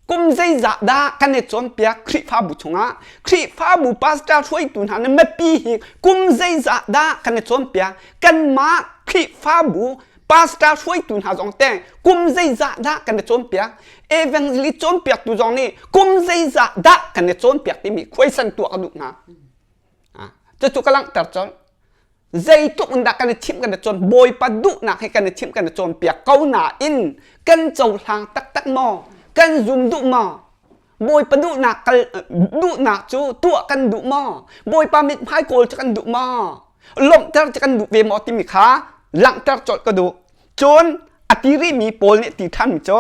Kum zeizah dah kan i cawnpiak Khrihfabu chungah? Khrihfabu pastor hruaitu hna nih mipi hi kum zeizah dah kan i cawnpiak? Kanmah Khrihfabu pastor hruaitu hna zong te kum zeizah dah kan i cawnpiak? Evangelist cawnpiaktu zong nih kum zeizah dah kan i cawnpiak timi khuaisan tuah ka duh hna. Cucu ka langhter colh. Zeitluk in dah kan i chimh kan i cawn Bawipa duhnak hi kan i chimh kan i cawnpiak ko nain kan cohlang taktak maw kan zum duh maw Bawipa duhnak kal duhnak cu tuah kan duh maw Bawipa mithmai kawl cu kan duh maw lawmhter cu kan duh ve maw timi kha langhter colh ka duh cun a ti rihmi Paul nih ti ṭhan mi cu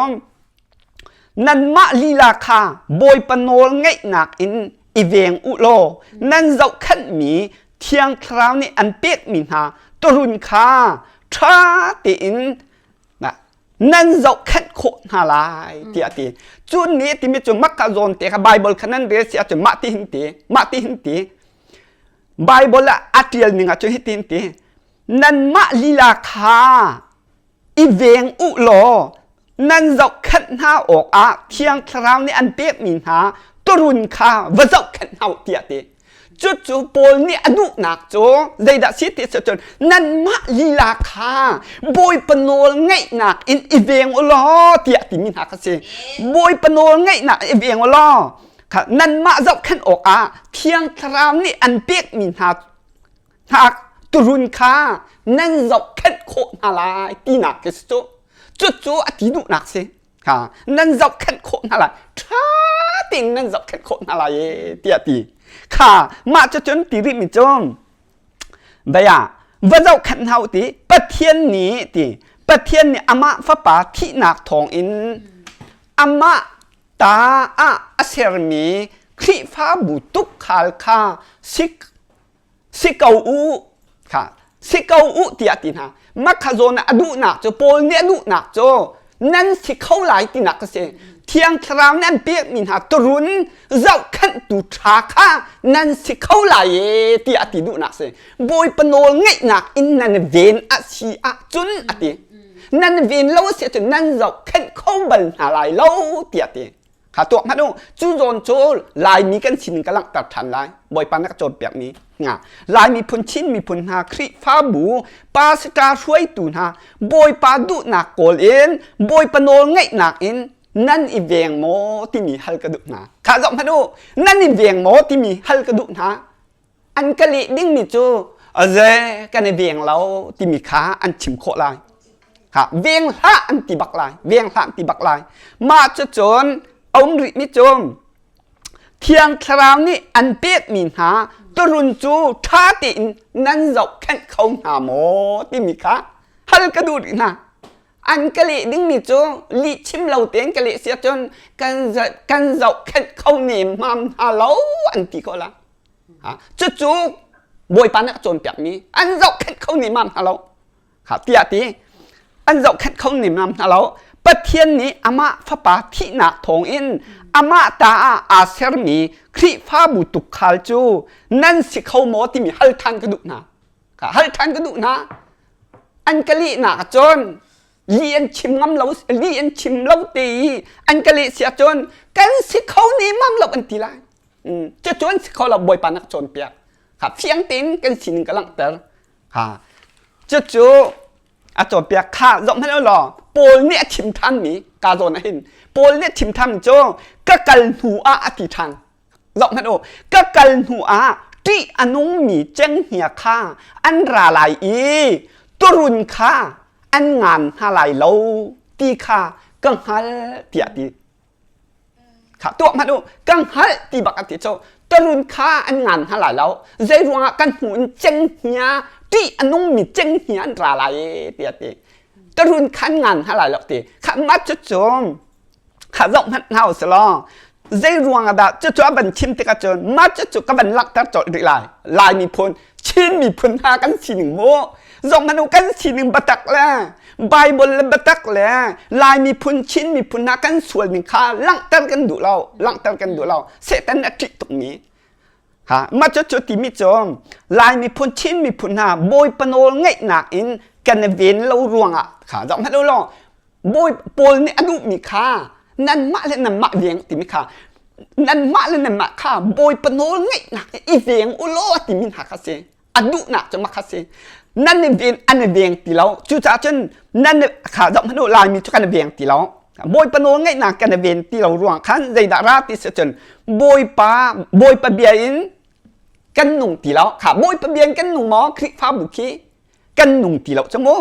Nanmah lila kha Bawipa nawl ngeihnak in i veng u law nan zohkhenhmi Thiang Thlarau nih an pekmi hna tuurun kha ṭha tein. Nan zohkhenh khawh hna lai tiah a ti. Cu nih timi cu makka zawn te kha Bible kha nan rel si ahcun mah ti hin ti, mah ti hin ti. Bible ah a ṭial ning ahcun hitin ti. Nanmah lila kha i veng u law nan zohkhenh hna awkah Thiang Thlarau nih an pekmi hna turun kha va zohkhenh hna u tiah ti. Cucu Paul nih a duhnak cu zeidah si ti cun nanmah lila kha Bawipa nawl ngaihnak in i veng u law tiah timi hna kha si. Bawipa nawl ngaihnak in i veng u law kha nanmah zohkhenh awkah Thiang Thlarau nih an pekmi hna hna turun kha nan zohkhenh khawh hna lai tinak khi si cu. Cucu a ti duhnak si. Ha nan zohkhenh khawh hna lai. Ṭha tein nan zohkhenh khawh hna lai e tiah ti. Kha mah cu cun ti rihmi cu bia va zohkhenh hna u ti Pathian nih ti Pathian nih amah fapa thihnak thawngin amah ta ah a sermi Khrihfabu tukhal kha sik si ko u kha si ko u tiah ti hna makha zawn ah a duhnak cu Paul nih a duhnak cu nan si kho lai tinak a si Thiang Thlarau nih an pekmi hna turun zohkhenhtu ṭha kha nan si kho lai e tiah a ti duhnak si Bawipa nawl ngeihnak in nan ven a si ahcun a ti nan ven lo a si ahcun nan zohkhenh kho bal hna lai lo tiah a ti Kha tuak hmanh u. Cu zawn cu Laimi kan sining ka langhter ṭhan lai. Bawipa na ka cawnpiakmi nga. Lai miphun Chin miphun hna Khrihfabu pastor hruaitu hna Bawipa duhnak kawl in Bawipa nawl ngaihnak in nan i veng maw timi hal ka duh hna. Kha zoh hmanh u. Nan i veng maw timi hal ka duh hna. An ka leh dingmi cu aze kan i veng lo timi kha an chim khawh lai. Ha veng hlah an ti bak lai. Veng hlah an ti bak lai. Mah cu cun a um rihmi cu Thiang Thlarau nih an pekmi hna turun cu ṭha tein nan zohkhenh kho hna maw timi kha hal ka duh rih hna. An ka leh dingmi cu lih chim lo tein ka leh si ahcun kan kan zohkhenh kho nemhmam hna lo an ti ko la. Cucu Bawipa nih a cawnpiakmi an zohkhenh kho nemam hna lo. Tiah ti an zohkhenh kho nemam hna lo. Pathian nih amah fapa thihnak thawngin amah ta ah aa sermi Khrihfabu tukhal cu nan si kho maw timi hal ṭhan ka duh hna. Hal ṭhan ka duh hna. An ka lehnak ahcun li an chim ngam lo li an chim lo te i an ka leh si ahcun kan si kho nemam lo an ti lai. Cucu an si kho lo Bawipa na ka cawnpiak. Ha fiang tein kan sining ka langhter. Ha cucu a cawnpiak kha zoh hmanh law Paul nih a chim ṭhanmi ka zawn ah hin Paul nih a chim ṭhan cu ka kal hnu ah a ti ṭhan. Zoh hmanh u ka kal hnu ah ṭih a nungmi cenghngia kha an ra lai i turun kha an ngan hna lai lo ti kha ka hngalh tiah a ti. Kha tuah hmanh u ka hngalh ti bak a ti cu tarun kha an ngan hna lai lo zei ruangah kan hmu in cenghngia ṭih a nungmi cenghngia an ra lai e ti a ti tarun kha an ngan hna lai lo ti kha mah cu cu kha zoh hmanh hna u selaw zei ruangah dah cucu a van chim tikah cun mah cucu ka van langhter colh rih lai Lai miphun Chin miphun hna kan sining mu zoh hmanh u kan sining biatak le Bible le biatak le Lai miphun Chin miphun hna kan sual ning kha langhter kan duh lo langhter kan duh lo Satan a ṭih tukmi ha mah cu cu timi cu Lai miphun Chin miphun hna Bawipa nawl ngaihnak in kan i ven lo ruangah kha zoh hmanh u law Bawi Paul nih a duhmi kha nanmah le nanmah veng timi kha nanmah le nanmah kha Bawipa nawl ngaihnak i veng u law timi hna kha si a duhnak cu mah kha si nan i ven an i veng ti lo cucaah cun nan kha zoh hmanh u Laimi cu kan i veng ti lo Bawipa nawl ngaihnak kan i ven ti lo ruang khan zeidah ra ti si cun Bawipa Bawipa bia in kan nung ti lo kha Bawipa bia in kan nung maw Khrihfabu khi kan nung ti lo cu mu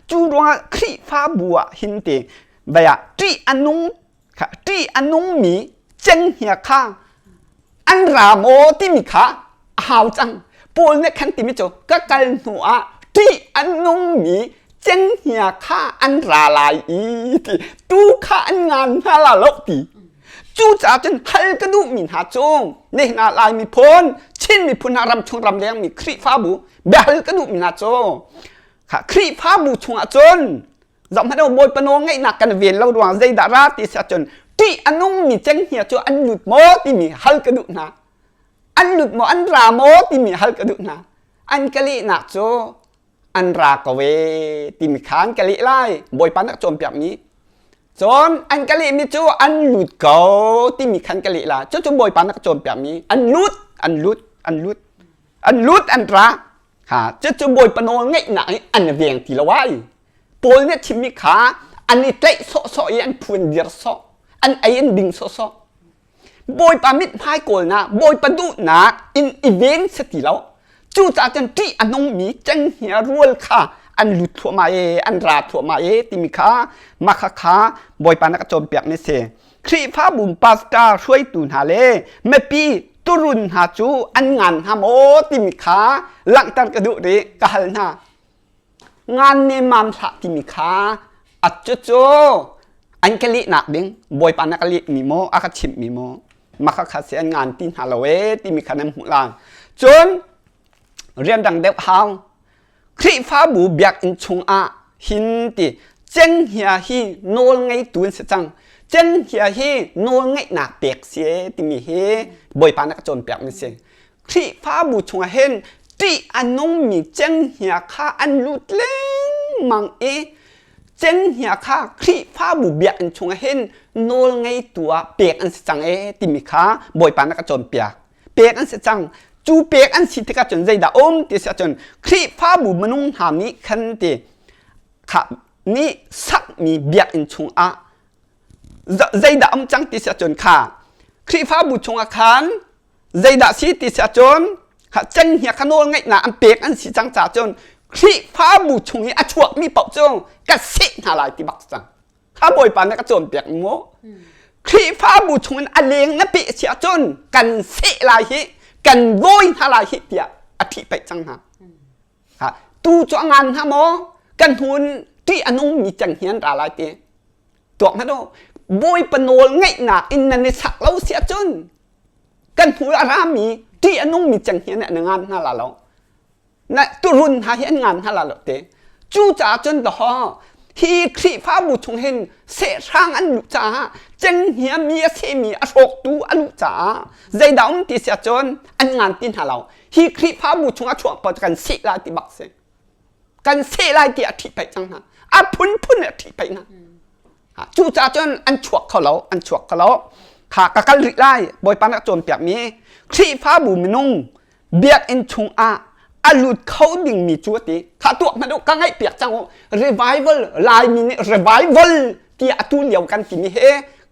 cu ruangah Khrihfabu ah hin te bai ah ṭih a nung kha ṭih a nungmi cenghngia kha an ra maw timi kha a hau cang Paul nih khan timi cu ka kal hnu ah ṭih a nungmi cenghngia kha an ra lai i ti tu kha an ngan hna la lo ti Cucaah cun hal ka duhmi hna cu nihin ah Lai miphun, Chin miphun hna ramchung ramleng mi Khrihfabu biahal ka duhmi hna cu Khrihfabu chungah cun Zohhmanh u, Bawipa nawl ngaihnak kan ven lo ruang zeidah ra ti si ahcun ṭih a nungmi cenghngia cu an lut maw timi hal ka duh hna. An lut maw, an ra maw timi hal ka duh hna. An ka lehnak cu an ra ko ee timi kha an ka leh lai. Bawipa nih a cawnpiakmi. Cun an ka lehmi cu an lut ko timi khan ka leh lai. Cucu Bawipa nih a cawnpiakmi. An lut, an lut, an lut. An lut, an ra. Ha, cucu Bawipa nawl ngeihnak nih an veng ti lo ai. Paul nih a chimmi kha an i tlaih sawhsawh i an phuan dir sawh, an ei an ding sawhsawh. Bawipa mithmai kawlnak, Bawipa duhnak in i ven si ti lo. Cucaah cun ṭih a nungmi cenghngia rual kha an lut thluahmah e, an ra thluahmah e timi kha mah kha kha Bawipa nih a ka cawnpiakmi a si. Khrihfabu pastor hruaitu hna le mipi turun hna cu an ngan hna maw timi kha langhter ka duh rih ka hal hna. Ngan nemmam hlah timi kha a cucu an ka lehnak ding Bawipa na ka lehmi maw a ka chimhmi maw mah kha kha si an ngan ti hna lo ee timi kha nan hmuh lai. Cun rianrang deuh hau Khrihfabu biakinn chungah hin ti cenghngia hi nawl ngeitu an si cang. Cenghngia hi nawl ngeihnak pek si ee timi hi Bawipa nih a ka cawnpiakmi si. Khrihfabu chungah hin ṭih a nungmi cenghngia kha an lut lengmang i cenghngia kha Khrihfabu biakinn chungah hin nawl ngeitu ah pek an si cang ee timi kha Bawipa nih a ka cawnpiak. Pek an si cang. Cu pek an si tikah cun zeidah um ti si ahcun Khrihfabu minung hna nih khan ti kha nih sakmi biakinn chungah zeidah um cang ti si ahcun kha Khrihfabu chungah khan zeidah si ti si ahcun kha cenghngia kha nawl ngeihnak an pek an si cang caah cun Khrihfabu chung i a chuakmi paoh cu ka seh hna lai ti bak cang. Kha Bawipa nih ka cawnpiak mu. Khrihfabu chungin a leng na peh si ahcun kan seh lai hi, kan dawi hna lai hi tiah a ṭhihphaih cang hna. Ha, tu cu a ngan hna maw? Kan hun ṭih a nungmi cang hi an ra lai ti. Tuak hmanh u. Bawipa nawl ngeihnak in nan i sak lo si ahcun kan hnu a rami ṭih a nungmi cang hi an ngan hna la lo. Na turun hna hi an ngan hna la lo te. Cucaah cun dawhaw hi Khrihfabu chung hin sehhrang an luh caah cenghngia mi a sehmi a hrawktu a luh caah zeidah um ti si ahcun an ngan ti hna lo. Hi Khrihfabu chung a chuah paoh kan seh lai ti bak si. Kan seh lai ti a ṭhihphaih cang hna. A phunphun a ṭhihphaih hna. Cucaah cun an chuak kho lo, an chuak kho lo. Kha ka kal rih lai, Bawipa nih a cawnpiakmi Khrihfabu minung biakinn chungah a lut kho dingmi cu a ti. Kha tuah hmanh u, ka ngaihpiak cang u. Revival, Laimi nih revival tiah atu lio kan timi he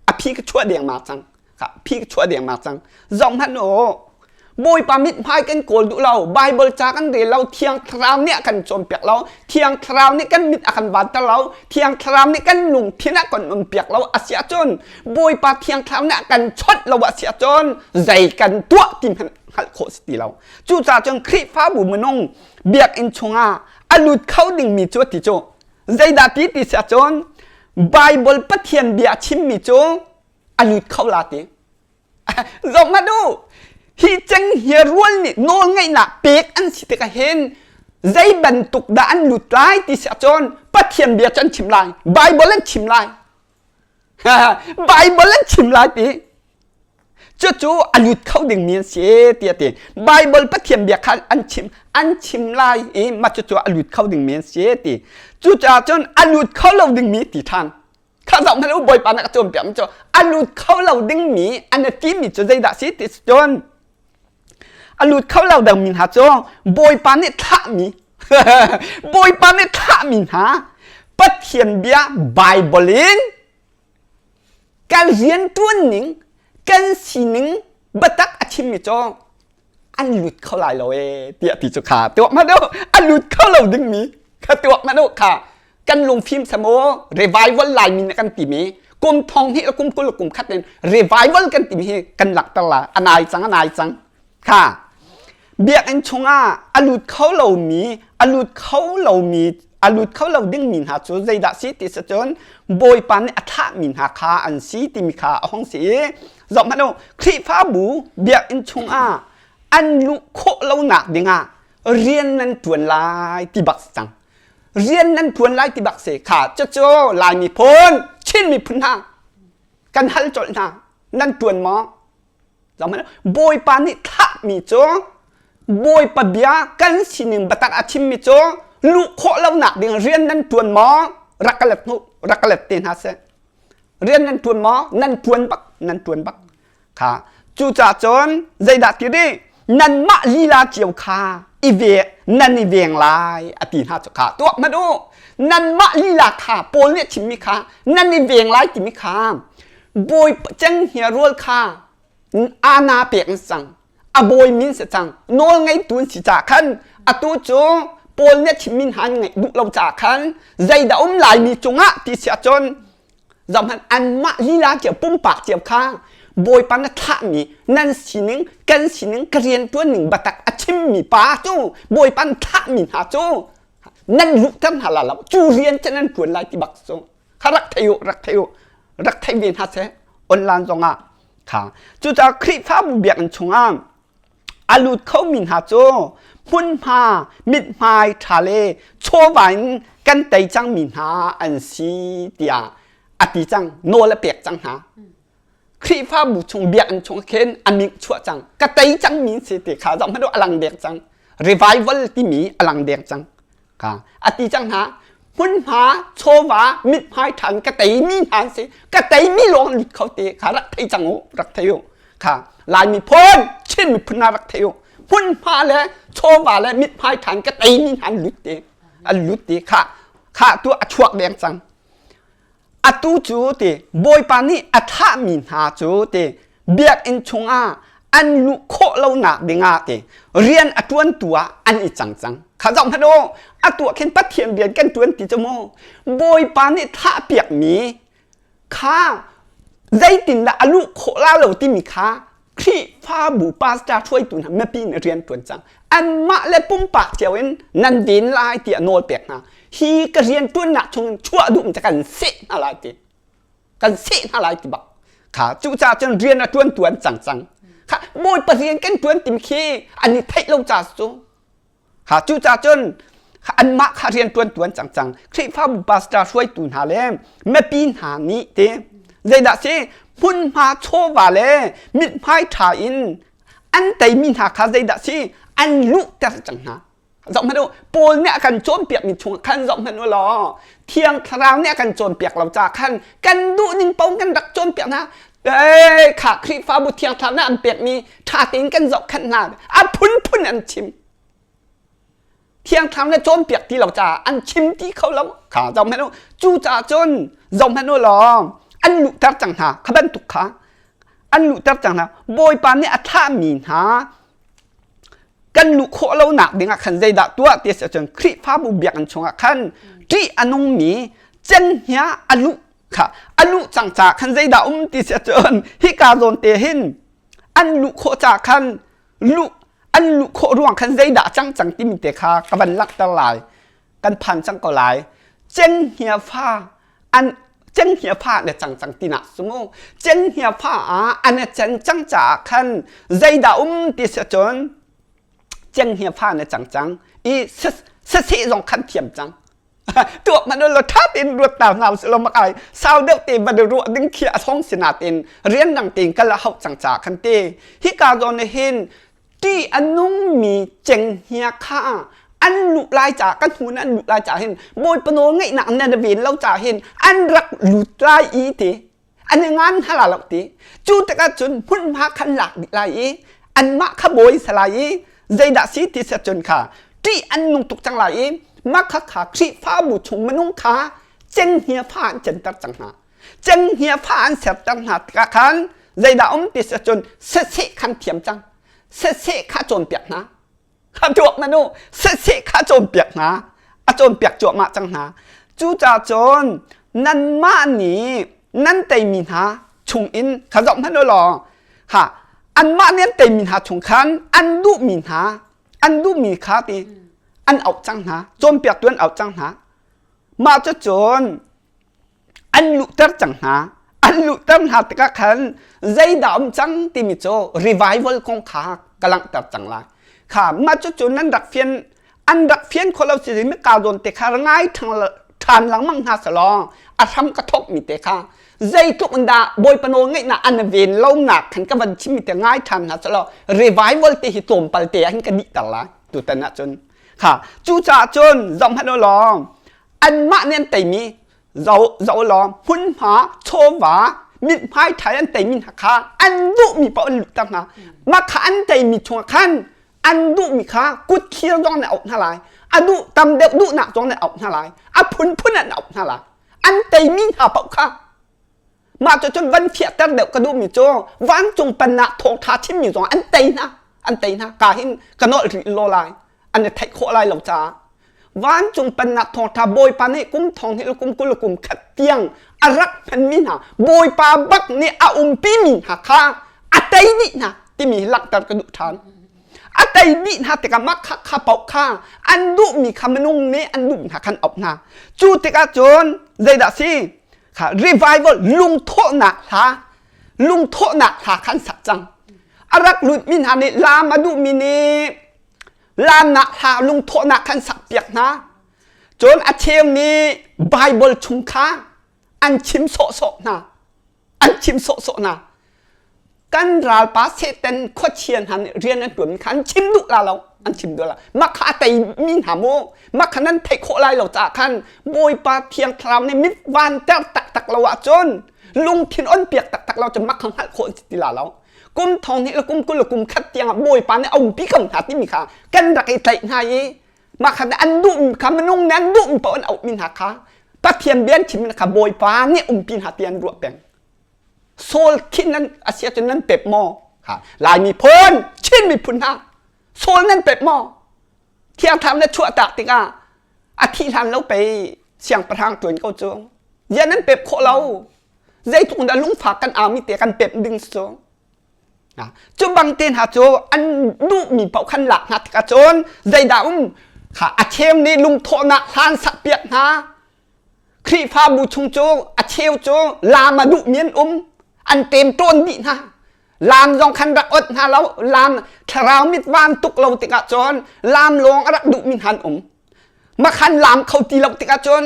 a phi ka chuah dengmang cang. Kha phi ka chuah dengmang cang. Zoh hmanh u, Bawipa mithmai kan kawl duh lo, Bible ca kan rel lo, Thiang Thlarau nih a kan cawnpiak lo, Thiang Thlarau nih kan mit a kan vanter lo, Thiang Thlarau nih kan lungthin a kan umpiak lo a si ahcun Bawipa Thiang Thlarau nih a kan chawnh lo a si ahcun zei kan tuah ti hmanh hngalh khawh si ti lo. Cucaah cun Khrihfabu minung biakinn chungah a lut kho dingmi cu ti cu zeidah ti ti si ahcun Bible Pathian bia a chimmi cu a lut kho la ti. Zoh hmanh u, hi cenghngia rual nih nawlngeihnak pek an si tikah hin zei bantuk dah an lut lai ti si ahcun Pathian bia cu an chim lai, Bible an chim lai. Bible an chim lai ti. Cucu a lut kho dingmi an si tiah ti. Bible Pathian bia kha an chim an chim lai i mah cucu a lut kho dingmi an si ti. Cucaah cun a lut kho lo dingmi ti ṭhan. Kha zoh hmanh u Bawipa nih a cawnpiakmi cu a lut kho lo dingmi an i timi cu zeidah si ti cun a lut kho lo dingmi hna cu Bawipa nih thlahmi Bawipa nih thlahmi hna Pathian bia Bible in kan rianṭuan ning kan sining biatak a chimmi cu an lut kho lai lo ee tiah ti cu kha tuah hmanh u a lut kho lo dingmi kha tuah hmanh u kha kan lungfim samu revival laimi nih kan timi kum thong hnih le kum 20 le kum khat in revival kan timi hi kan lakter la a nai cang a nai cang kha biakinn chungah a lut kho lomi a lut kho lomi a lut kho lo dingmi hna cu zeidah si ti si cun Bawipa nih a thlahmi hna kha an si timi kha a hung si i zoh hmanh u Khrihfabu biakinn chungah an luh khawh lonak dingah rian nan ṭuan lai ti bak si cang. Rian nan ṭuan lai ti bak si. Kha cucu Lai miphun, Chin miphun hna kan hal colh hna. Nan ṭuan maw? Bawipa nih thlahmi cu Bawipa bia kan sining biatak a chimmi cu luh khawh lonak ding rian nan ṭuan maw? Rak ka let hnu, rak ka let te hna seh. Rian nan ṭuan maw? Nan ṭuan bak, nan ṭuan bak. Kha cucaah cun zeidah ti dih? Nanmah lila cio kha i ve nan i veng lai a ti hna cu kha tuak hmanh u. Nanmah lila kha Paul nih a chimmi kha nan i veng lai timi kha bawi cenghngia rual kha ana pek an si cang a bawi min si cang nawl ngeitu an si caah khan atu cu Paul nih a chimmi hna an ngaih duh lo caah khan zeidah um laimi cungah ti si ahcun zohhmanh anmah lila cio pumpak cio kha Bawipa na thlahmi nan sining kan sining ka rianṭuan ning biatak a chimmi pa cu Bawipa na thlahmi hna cu nan luhter hna la lo cu rian cu nan ṭuan lai ti bak cu kha rak thei u rak thei u rak thei ve hna seh online zongah kha cucaah Khrihfabu biakinn chungah a lut khomi hna cu hmunhma mithmai ṭha le chawva in kan tei cangmi hna an si tiah a ti cang nawl a pek cang hna Khrihfabu chung biakinn chung khin a ming chuah cang ka tei cangmi si ti kha zoh hmanh a lang dek cang revival timi a lang dek cang Ka a ti cang hna hmunhma chawva mithmai ṭhan ka teimi hna an si ka teimi lawng lut kho te kha rak thei cang u rak thei u kha Lai miphun Chin miphun hna rak thei u hmunhma le chawva le mithmai ṭhan ka teimi hna an lut te an lut te kha kha tu a chuak deng cang Atu cu ti Bawipa nih a thlahmi hna cu ti biakinn chungah an luh khawh lonak dingah ti rian a ṭuantu ah an i cang cang. Kha zoh hmanh u, atu ah khin Pathian rian kan ṭuan ti cu mu Bawipa nih thlahpiakmi kha zeitindah a luh khawh la lo timi kha Khrihfabu pastor hruaitu hna mipi nih rian ṭuan cang. Anmah le pumpak cio in nan ven lai tiah nawl pek hna. Hi ka rian ṭuannak chungin chuah duh cu kan seh hna lai ti. Kan seh hna lai ti bak. Kha cucaah cun rian a ṭuantu an cang cang. Kha Bawipa rian kan ṭuan tim khi an i theih lo ca cu. Ha cucaah cun anmah kha rian ṭuan tuan cang cang Khrihfabu pastor hruaitu hna le mipi hna nih te zeidah si hmunhma chawva le mithmai ṭha in an teimi hna kha zeidah si an luhter cang hna. Zoh hmanh u, Paul nih a kan cawnpiakmi chungah khan zoh hmanh u law Thiang Thlarau nih a kan cawnpiak lo caah khan kan duh ning paoh kan rak cawnpiak hna. Ee, kha Khrihfabu Thiang Thlarau nih an pekmi ṭha tein kan zohkhenh hna. A phunphun an chim. Thiang Thlarau nih cawnpiak ti lo caah an chim ti kho lo. Kha zoh hmanh u. Cucaah cun zoh hmanh u law an luhter cang hna. Kha bantuk kha an luhter cang hna. Bawipa nih a thlahmi hna kan luh khawh lonak ding ah khan zeidah tuah ti a si ahcun Khrihfabu biakinn chungah khan ṭih a nungmi cenghngia a luh kha a luh cang caah khan zeidah um ti si ahcun hika zawn te hin an luh khawh caah khan luh an luh khawh ruang khan zeidah cang cang timi te kha ka van langhter lai kan phan cang ko lai cenghngia fa an cenghngia fa na cang cang tinak sumu cenghngia fa ah an cen cang caah khan zeidah um ti si cun cenghngia fa na cang cang i saseh zong khan thiam cang tuak man lo tha tein ruat ta hna usih law mak ai sau deuh te van ruah ding khi a thong sina tein rian dang tein kal a hauh cang ca khan te hika zawn hin ti a nungmi cenghngia kha an luh lai ca kan hmun an luh lai ca hin bawipa nawl ngeihnak nan ven lo ca hin an rak lut lai i ti an i ngan hala lo ti cu tikah cun hmunhma khan lak dih lai i anmah kha bawi sa lai i zeidah si ti set cun kha ṭih an nung tuk cang lai i mah kha kha Khrihfabu chung minung kha cenghngia fa an center cang hna cenghngia fa an serter hna tikah khan zeidah um ti set cun saseh khan thiam cang saseh kha cawnpiak hna kha tuak man u saseh kha cawnpiak hna a cawnpiak cuahmah cang hna cucaah cun nanmah nih nan teimi hna chungin kha zoh hmanh u law ha anmah nih an teimi hna chung khan an duhmi hna an duhmi kha ti an auh cang hna cawnpiaktu an auh cang hna mah cu cun an luhter cang hna an luhter hna tikah khan zeidah um cang timi cu revival kong kha ka langhter cang lai kha mah cucu nan rak fian. An rak fian khawh lo si mika zawn te kha ngai ṭhan lengmang hna selaw a hram ka thawk mi te kha zeitluk in dah Bawipa nawl ngeihnak an ven lonak khan ka van chim mi te ngai ṭhan hna selaw revival te hi tlawmpal te ah hin ka dihter lai tutan ah cun kha cucaah cun zoh hmanh u law anmah nih an teimi zoh zoh law hmunhma chawva mithmai ṭha an teimi hna kha an duhmi paoh an luhter hna mah kha an teimi chungah khan an duhmi kha kutkhir zong nih a auh hna lai a duh tam deuh duhnak zong nih a auh hna lai a phunphun an auh hna lai an teimi hna paoh kha mah cu cun van fiahter deuh ka duhmi cu vancung pennak thawngṭha chimmi zong an tei hna an tei hna ka hin ka nolh rih law lai an i theih khawh lai lo caah vancung pennak thawngṭha bawipa nih kum thong hnih le kum 20 le kum khat tiang a rak hmanmi hna bawipa bak nih a umpimi hna kha a tei dih hna timi hi langhter ka duh ṭhan a tei dih hna tikah mah kha kha paoh kha an duhmi kha minung nih an duhmi hna khan auh hna cu tikah cun zeidah si kha revival lungthawhnak hla lungthawhnak hla khan sak cang a rak lutmi hna nih laam a duhmi nih laamnak hla lungthawhnak khan sak piak hna cun a cheu nih Bible chung kha an chim sawhsawh hna an chim sawhsawh hna kan ralpa Satan khuachia hna nih rian an ṭuan kha an chim duh la lo an chim duh la mah kha a tei mi hna mu mah kha nan theih khawh lai lo caah khan Bawipa Thiang Thlarau nih mit van ter taktak lo ahcun lungthin on piak taktak lo cun mah kha hngalh khawh an si ti la lo kum thong hnih le kum 20 le kum khat tiang ah Bawipa nih a umpi ko hna timi kha kan rak i tlaih hna i mah kha an duh kha minung nih an duh paoh an auhmi hna kha Pathian bia an chimmi kha Bawipa nih umpi hna ti an ruah peng Saul khi nan a si ahcun nan pep maw ha Lai miphun Chin miphun hna Saul nan pep maw Thiang Thlarau na chuahtak tikah a thih hlan lo pei siangpahrang ṭuan ko cu zia nan pep khawh lo zeitluk dah lungfak kan aumi te kan pep ding cu cu bang te hna cu an duhmi paoh khan lak hna tikah cun zeidah um kha a cheu nih lungthawhnak hlan sak piak hna Khrihfabu chung cu a cheu cu laam a duhmi an um an temṭawn dih hna laam zong khan rak ot hna lo laam thlarau mit van tuk lo tikah cun laam lawng a rak duhmi hna an um makhan laam kho ti lo tikah cun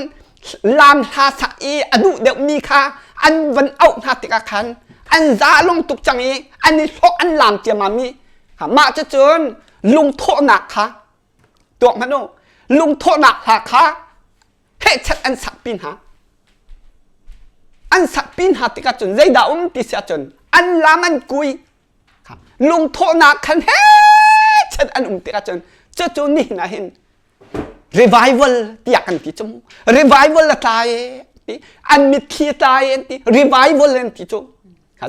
laam hla sak i a duh deuhmi kha an van auh hna tikah khan an za lung tuk cang i an i hlawk an laam ciammam i mah cu cun lungthawhnak kha tuak hmanh u lungthawhnak hla kha hehchat an sakpi hna an sakpi hna tikah cun zeidah um ti si ahcun an lam an kui lungthawhnak khan hehchat an um tikah cun cucu nihin ah hin revival tiah kan ti cu revival a tlai ti an mitthli a tlai an ti revival an ti cu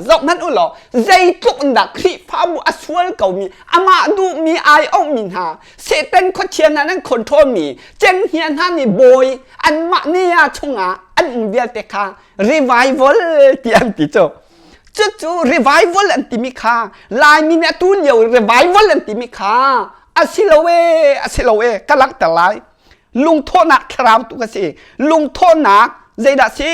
Zoh hmanh u law zeitluk in dah Khrihfabu a sual komi amah duhmi ai auhmi hna Satan khuachia hna nan control mi cenghngia hna nih bawi anmah ni ah chungah an um vialte kha revival ti an ti cu cucu revival an timi kha Laimi nih atu lio revival an timi kha a si lo e a si lo e ka langhter lai lungthawhnak thlarau tu ka si lungthawhnak zeidah si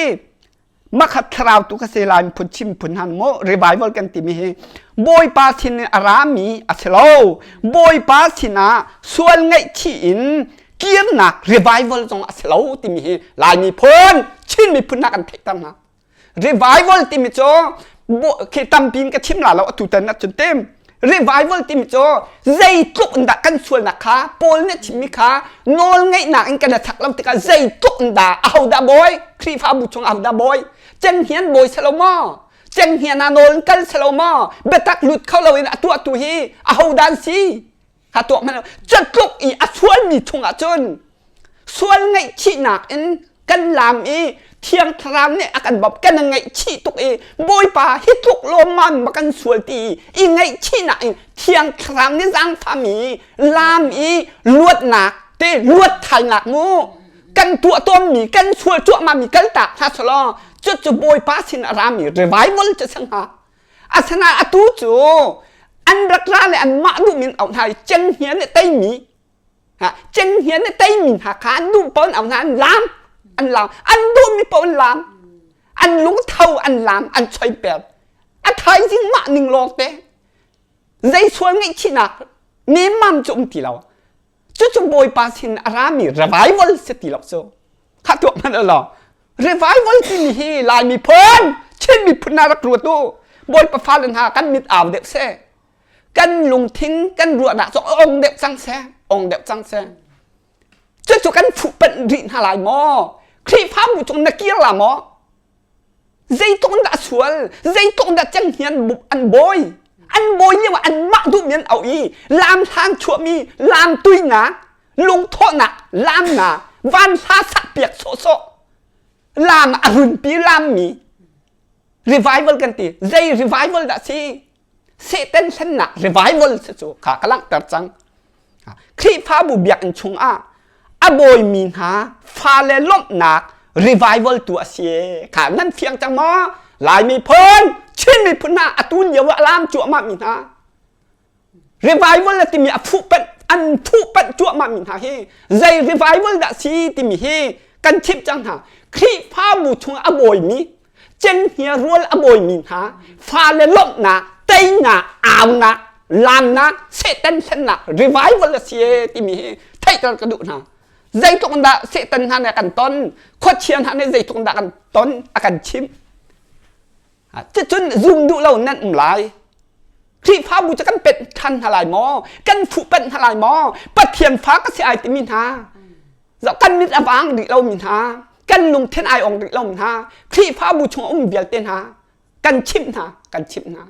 makhat thlarau tu ka si lai phun chim phun han mu revival kan timi hi bawipa sin in a rami a si lo bawipa sinah sual ngaihchih in kirnak revival zong a si lo timi hi lai miphun Chin miphun hna kan theihter hna revival timi cu khi tampi in ka chim la lo atu tan ahcun tim Revival timi cu zeitluk in dah kan sualnak kha Paul nih a chimmi kha nawl ngeihnak in kan i chak lo tikah zeitluk in dah ahodah bawi Khrihfabu chung ahodah bawi cenghngian bawi si lo maw cenghngian ah nawl in kal si lo maw biatak lut kho loin a tuahtu hi ahodah an si kha tuak hmanh cutluk i a sualmi chungah cun sual ngaihchihnak in kan lam i thiang thlarau nih a kan bawmh kan ngaihchih tuk i bawipa hi tluk lawmmam ma kan sual ti i ngaihchihnak in thiang thlarau nih zaangfahmi lam i luatnak te luat thainak mu kan tuah tawnmi kan sual cuahmahmi kaltak hna selaw cucu bawipa sin a rami revival cu sang hnga asana atu cu an rak ra le anmah duh min auh hna i cenghngia nih teimi ha cenghngia nih teimi hna kha an duh paoh auh hna an laam an laam an duhmi paoh an laam an lungtho an laam an choi per a thaizing mah ning lawng te zei sual ngeihchihnak nemmam cu um ti lo. Cucu Bawipa sin a rami revival si ti lo cu. Kha tuah hmanh law revival timi hi Lai miphun Chin miphun hna rak ruat u. Bawipa fale hna kan mit au deuh seh. Kan lungthin kan ruahnak cu ong deuh cang seh, ong deuh cang seh. Cucu kan fuhpanh rih hna lai maw? Khrihfabu cung na kir la maw? Zeitluk in dah a sual? Zeitluk in dah cenghngia an bawi? An bawi lio ah anmah duhmi an auh i lam hlang chuahmi lam tuinak, lungthawhnak, lamnak, van hla sakpiak sawhsawh, lam a runpi lammi revival kan ti. Zei revival dah si? Satan hlennak revival si cu kha ka langhter cang. Khrihfabu biakinn chungah a bawimi hna fale lawmhnak revival tu a si kha nan fiang cang maw? Lai miphun, Chin miphun hna atu lio ah lam cuahmah mi hna revival a timi a fuhpanh an fuhpanh cuahmah mi hna hi zei revival dah si timi hi kan chimh cang hna. Khrihfabu chungah a bawimi cenghngia rual a bawimi hna fale lawmhnak teinak aunak lamnak Satan hlennak revival a si e timi hi theihter ka duh hna zeitluk in dah Satan hna nih a kan ton khuachia hna nih zeitluk in dah kan ton a kan chimh cucun zum duh lo nan um lai Khrihfabu cu kan penh ṭhan hna lai maw kan fuhpanh hna lai maw Pathian fa ka si ai timi hna Zoh kan mit a vang rih lomi hna, kan lungthin ai ong rih lomi hna, Khrihfabu chung a um vialte hna, kan chimh hna, kan chimh hna.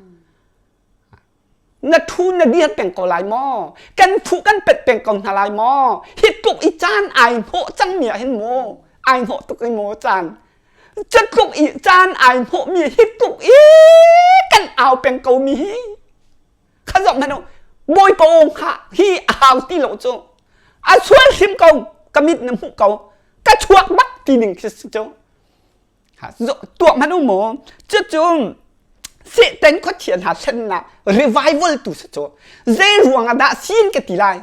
Na thu na dir peng ko lai maw? Kan phu kan pet peng ko hna lai maw? Hi tluk i caan ai hnawh cangmi ah hin maw? Ai hnawh tuk i maw caan? Cu tluk i caan ai hnawhmi hi tluk i kan au peng ko mi hi. Kha zoh hmanh u, Bawipa aw hngah hi a hau ti lo cu. A sual hrim ko, ka mit na hmuh ko, ka chuak bak ti ding khi si cu. Tuah hmanh u maw? Cucu Satan khuachia hna thlennak revival tu si cu. Zei ruang ah dah sin ka ti lai?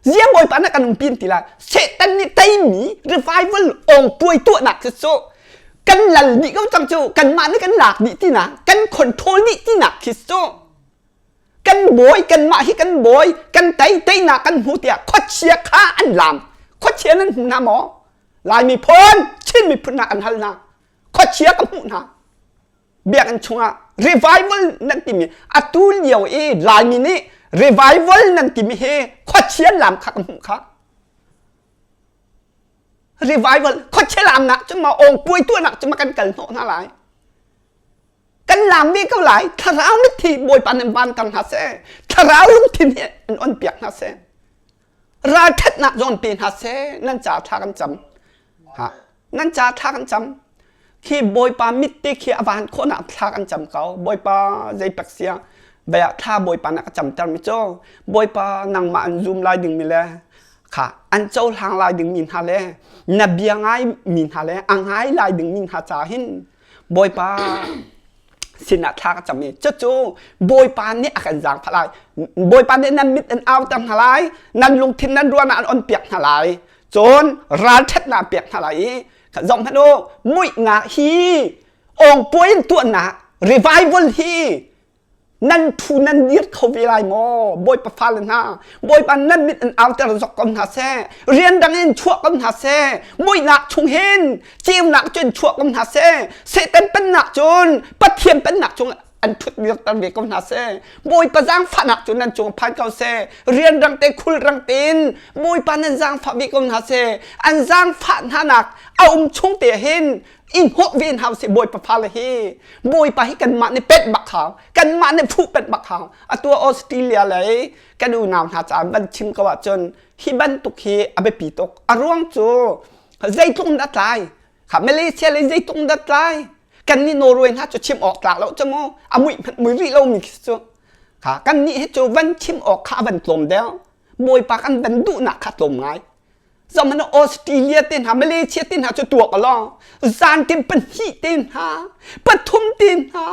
Zia Bawipa na kan umpi ti lai. Satan nih teimi revival ong puai tuahnak khi cu kan lal dih ko cang cu kanmah nih kan lak dih tinak kan control dih tinak khi cu kan bawi kanmah hi kan bawi kan tei teinak kan hmu tiah khuachia kha an lam khuachia nan hmu hna maw Lai miphun Chin miphun hna kan hal hna khuachia ka hmuh hna biakinn chungah revival nan timi atu lio i Laimi nih revival nan timi hi khuachia lam kha ka hmuh kha revival khuachia lam nak cu ma ong puai tuahnak cu ma kan kal hnawh hna lai kan lam ve ko lai thlarau mitthi bawipa nan van ter hna seh thlarau lungthin hi an on piak hna seh ralṭhatnak zong pe hna seh nan ca thla kan cam ha nan ca thla kan cam khi bawipa mit te khi a van khawhnak thla kan cam ko bawipa zei pak sia baya thla bawipa na ka camter mi cu bawipa nangmah an zum lai ding mi le kha an cohlang lai ding mi hna le na bia ngai mi hna le a ngai lai ding mi hna ca hin Bawipa sinah thla ka cam i cucu Bawipa nih a kan zaangfah lai. Bawipa nih nan mit an auter hna lai, nan lungthin nan ruahnak an on piak hna lai, cun ralṭhatnak an pek hna lai i zoh hmanh u, muihnak hi awngpuai in tuahnak revival hi Nan phu nan dir kho ve lai maw? Bawipa fale hna, Bawipa nan mit in auter zok ko hna seh. Rian dang in chuah ko hna seh. Muihnak chung hin ceunak cun chuah ko hna seh. Satan pennak cun Pathian pennak chung an thut dirter ve ko hna seh. Bawipa zaangfahnak cu nan cung phan ko seh. Rian rang te khul rang tein Bawipa nan zaangfah ve ko hna seh. An zaangfah hna nak a um chung te hin i hnawh ve hna usih Bawipa fale hi Bawipa hi kanmah nih pet bak hau kanmah nih fuh pet bak hau atu Australia lei kan unau hna caah van chim ko ahcun hi bantuk hi a biapi tuk a ruang cu zeitluk in dah tlai kha Malaysia lei zeitluk in dah tlai kan nih Norway hna cu chim awk tlak lo cu mu a muih hmanh mui rih lomi khi cu kha kan nih hi cu van chim awk kha a van tlawm deuh Bawipa kan van duhnak kha tlawm ngai Zaman Australia te hna Malaysia te hna cu tuak along zantim pahnih te hna pathum te hna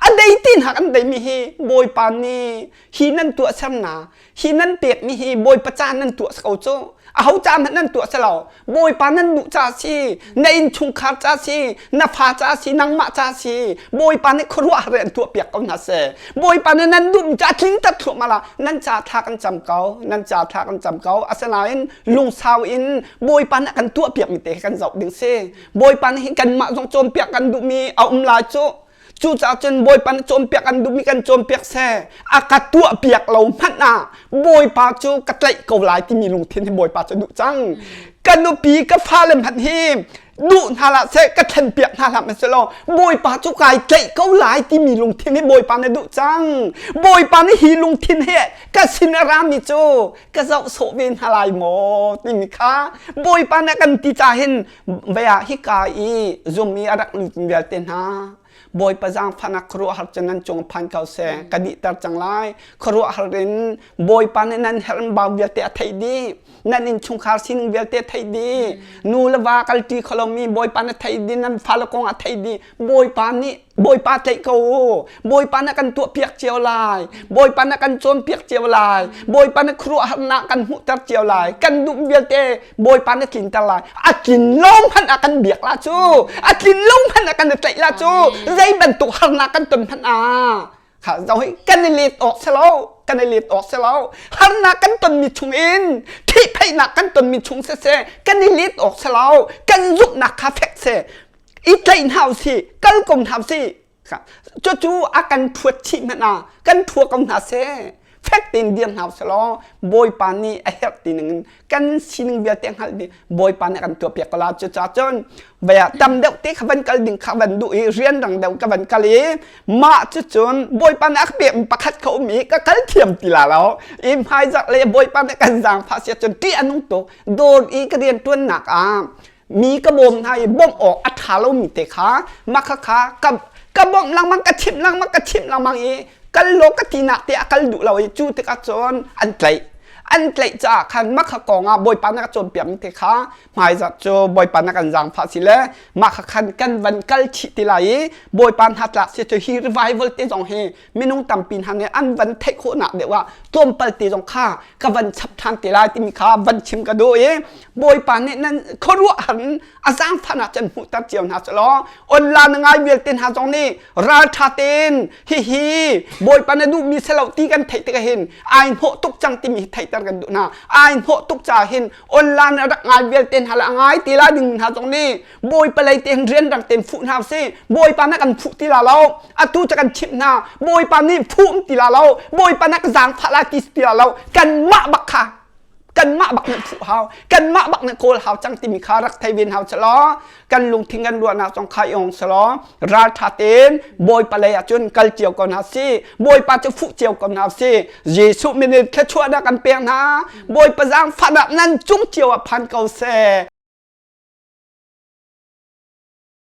a dei te hna kan dei mi hi Bawipa nih hi nan tuah sernak hi nan pek mi hi Bawipa ca nan tuah ko cu. Aho ca hmanh nan tuah si lo. Bawipa nan duh ca si, na innchungkhar ca si, na fa ca si, nangmah ca si. Bawipa nih khuaruahhar an tuah piak ko hna seh. Bawipa nih nan duh ca tling tat thluahmah la. Nan ca thla kan cam ko, nan ca thla kan cam ko. Asinain lungsau in Bawipa nih kan tuah piak mi te kan zoh ding si. Bawipa nih hin kanmah zong cawnpiak kan duhmi a um lai cu. Cucaah cun Bawipa nih cawnpiak an duhmi kan cawnpiak seh. A ka tuahpiak lo hmanh ah Bawipa cu ka tlaih ko lai timi lungthin hi Bawipa cu duh cang. Ka nupi ka fale hmanh hi duh hna hlah seh ka thlenpiak hna hlah hmanh Bawipa cu kai tlaih ko lai timi lungthin hi Bawipa nih duh cang. Bawipa nih hi lungthin he ka sin a rami cu ka zoh sawh ve hna lai maw timi kha Bawipa nih kan ti ca hin Vei ah hika i zum i a rak lut vialte hna Bawipa zaangfahnak khuaruahhar cu nan cung phan ko seh ka dihter cang lai khuaruahhar in Bawipa nih nan herhbau vialte a theih dih nan innchungkhar sining vialte a theih dih nu le va kalṭi kho lomi Bawipa nih a theih dih nan fale kong a theih dih Bawipa nih Bawipa tlaih ko u. Bawipa na kan tuahpiak cio lai. Bawipa na kan cawnpiak cio lai. Bawipa na khuaruahharnak kan hmuhter cio lai. Kan duh vialte Bawipa na tlinter lai. A tlin lo hmanh ah kan biak la cu. A tlin lo hmanh ah kan i tlaih la cu. Zei bantuk harnak kan ton hmanh ah kha zoh hi kan i let awk si lo. Kan i let awk si lo. Harnak kan tonmi chung in thihphaihnak kan tonmi chung siseh kan i let awk si lo. Kan zumhnak kha fek seh. I tlaih hna usih kal ko hna usih cucu a kan phuat chih hmanh ah kan phua ko hna seh fek tein dir hna usih law Bawipa nih a herh ti ning in kan sining vialte hngalh dih Bawipa nih a kan tuahpiak ko la cucaah cun vei ah tam deuh te kha van kal ding kha van duh i rian rang deuh ka van kal i mah cucun Bawipa nih a ka pek pakhat kha um i ka kal thiam ti la lo i hmaizarh le Bawipa nih kan zaangfah sia cun ṭih a nung tuk dawr i ka rian ṭuannak ah mi ka bawm hna i bawmh awk a ṭha lomi te kha mah khakha ka ka bawmh lengmang ka chimh lengmang ka chimh lengmang i kal law ka tinak te a kal duh lo i cu tikah cun an tlaih an tlaih caah khan mah kha kong ah Bawipa na ka cawnpiak mi te kha hmaizarh cu Bawipa na kan zaangfah si le mah kha khan kan van kal chih ti lai i Bawipa hna tlak si cu hi revival te zong hi minung tampi hna nih an van theih khawhnak deuh ah tlawmpal te zong kha ka van chap ṭhan te lai timi kha van chim ka duh i Bawipa nih nan khuaruahhar in a zaangfahnak can hmuhter cio hna selaw online ngai vialte hna zong nih ralṭha tein hihi Bawipa na duhmi selo ti kan theih tikah hin ai hnawh tuk cang timi hi theihter kan duh hna. Ai hnawh tuk caah hin online a rak ngai vialte hna le a ngai ti lai ding hna zong nih Bawipa lei tein rianrang tein fuh hna usih. Bawipa na kan fuh ti la lo. Atu cu kan chimh hna. Bawipa nih fuh ti la lo. Bawipa na ka zaangfah lai ti ti la lo. Kanmah bak kha kanmah bak nih fuh hau. Kanmah bak nih kawl hau cang timi kha rak thei ven hau selaw kan lungthin kan ruahnak zong kha i ong selaw ralṭha tein Bawipa lei ah cun kal cio ko hna sih. Bawipa cu fuh cio ko hna sih. Jesuh min in thluachuahnak kan pek hna. Bawipa zaangfahnak nan cung cio ah phan ko seh.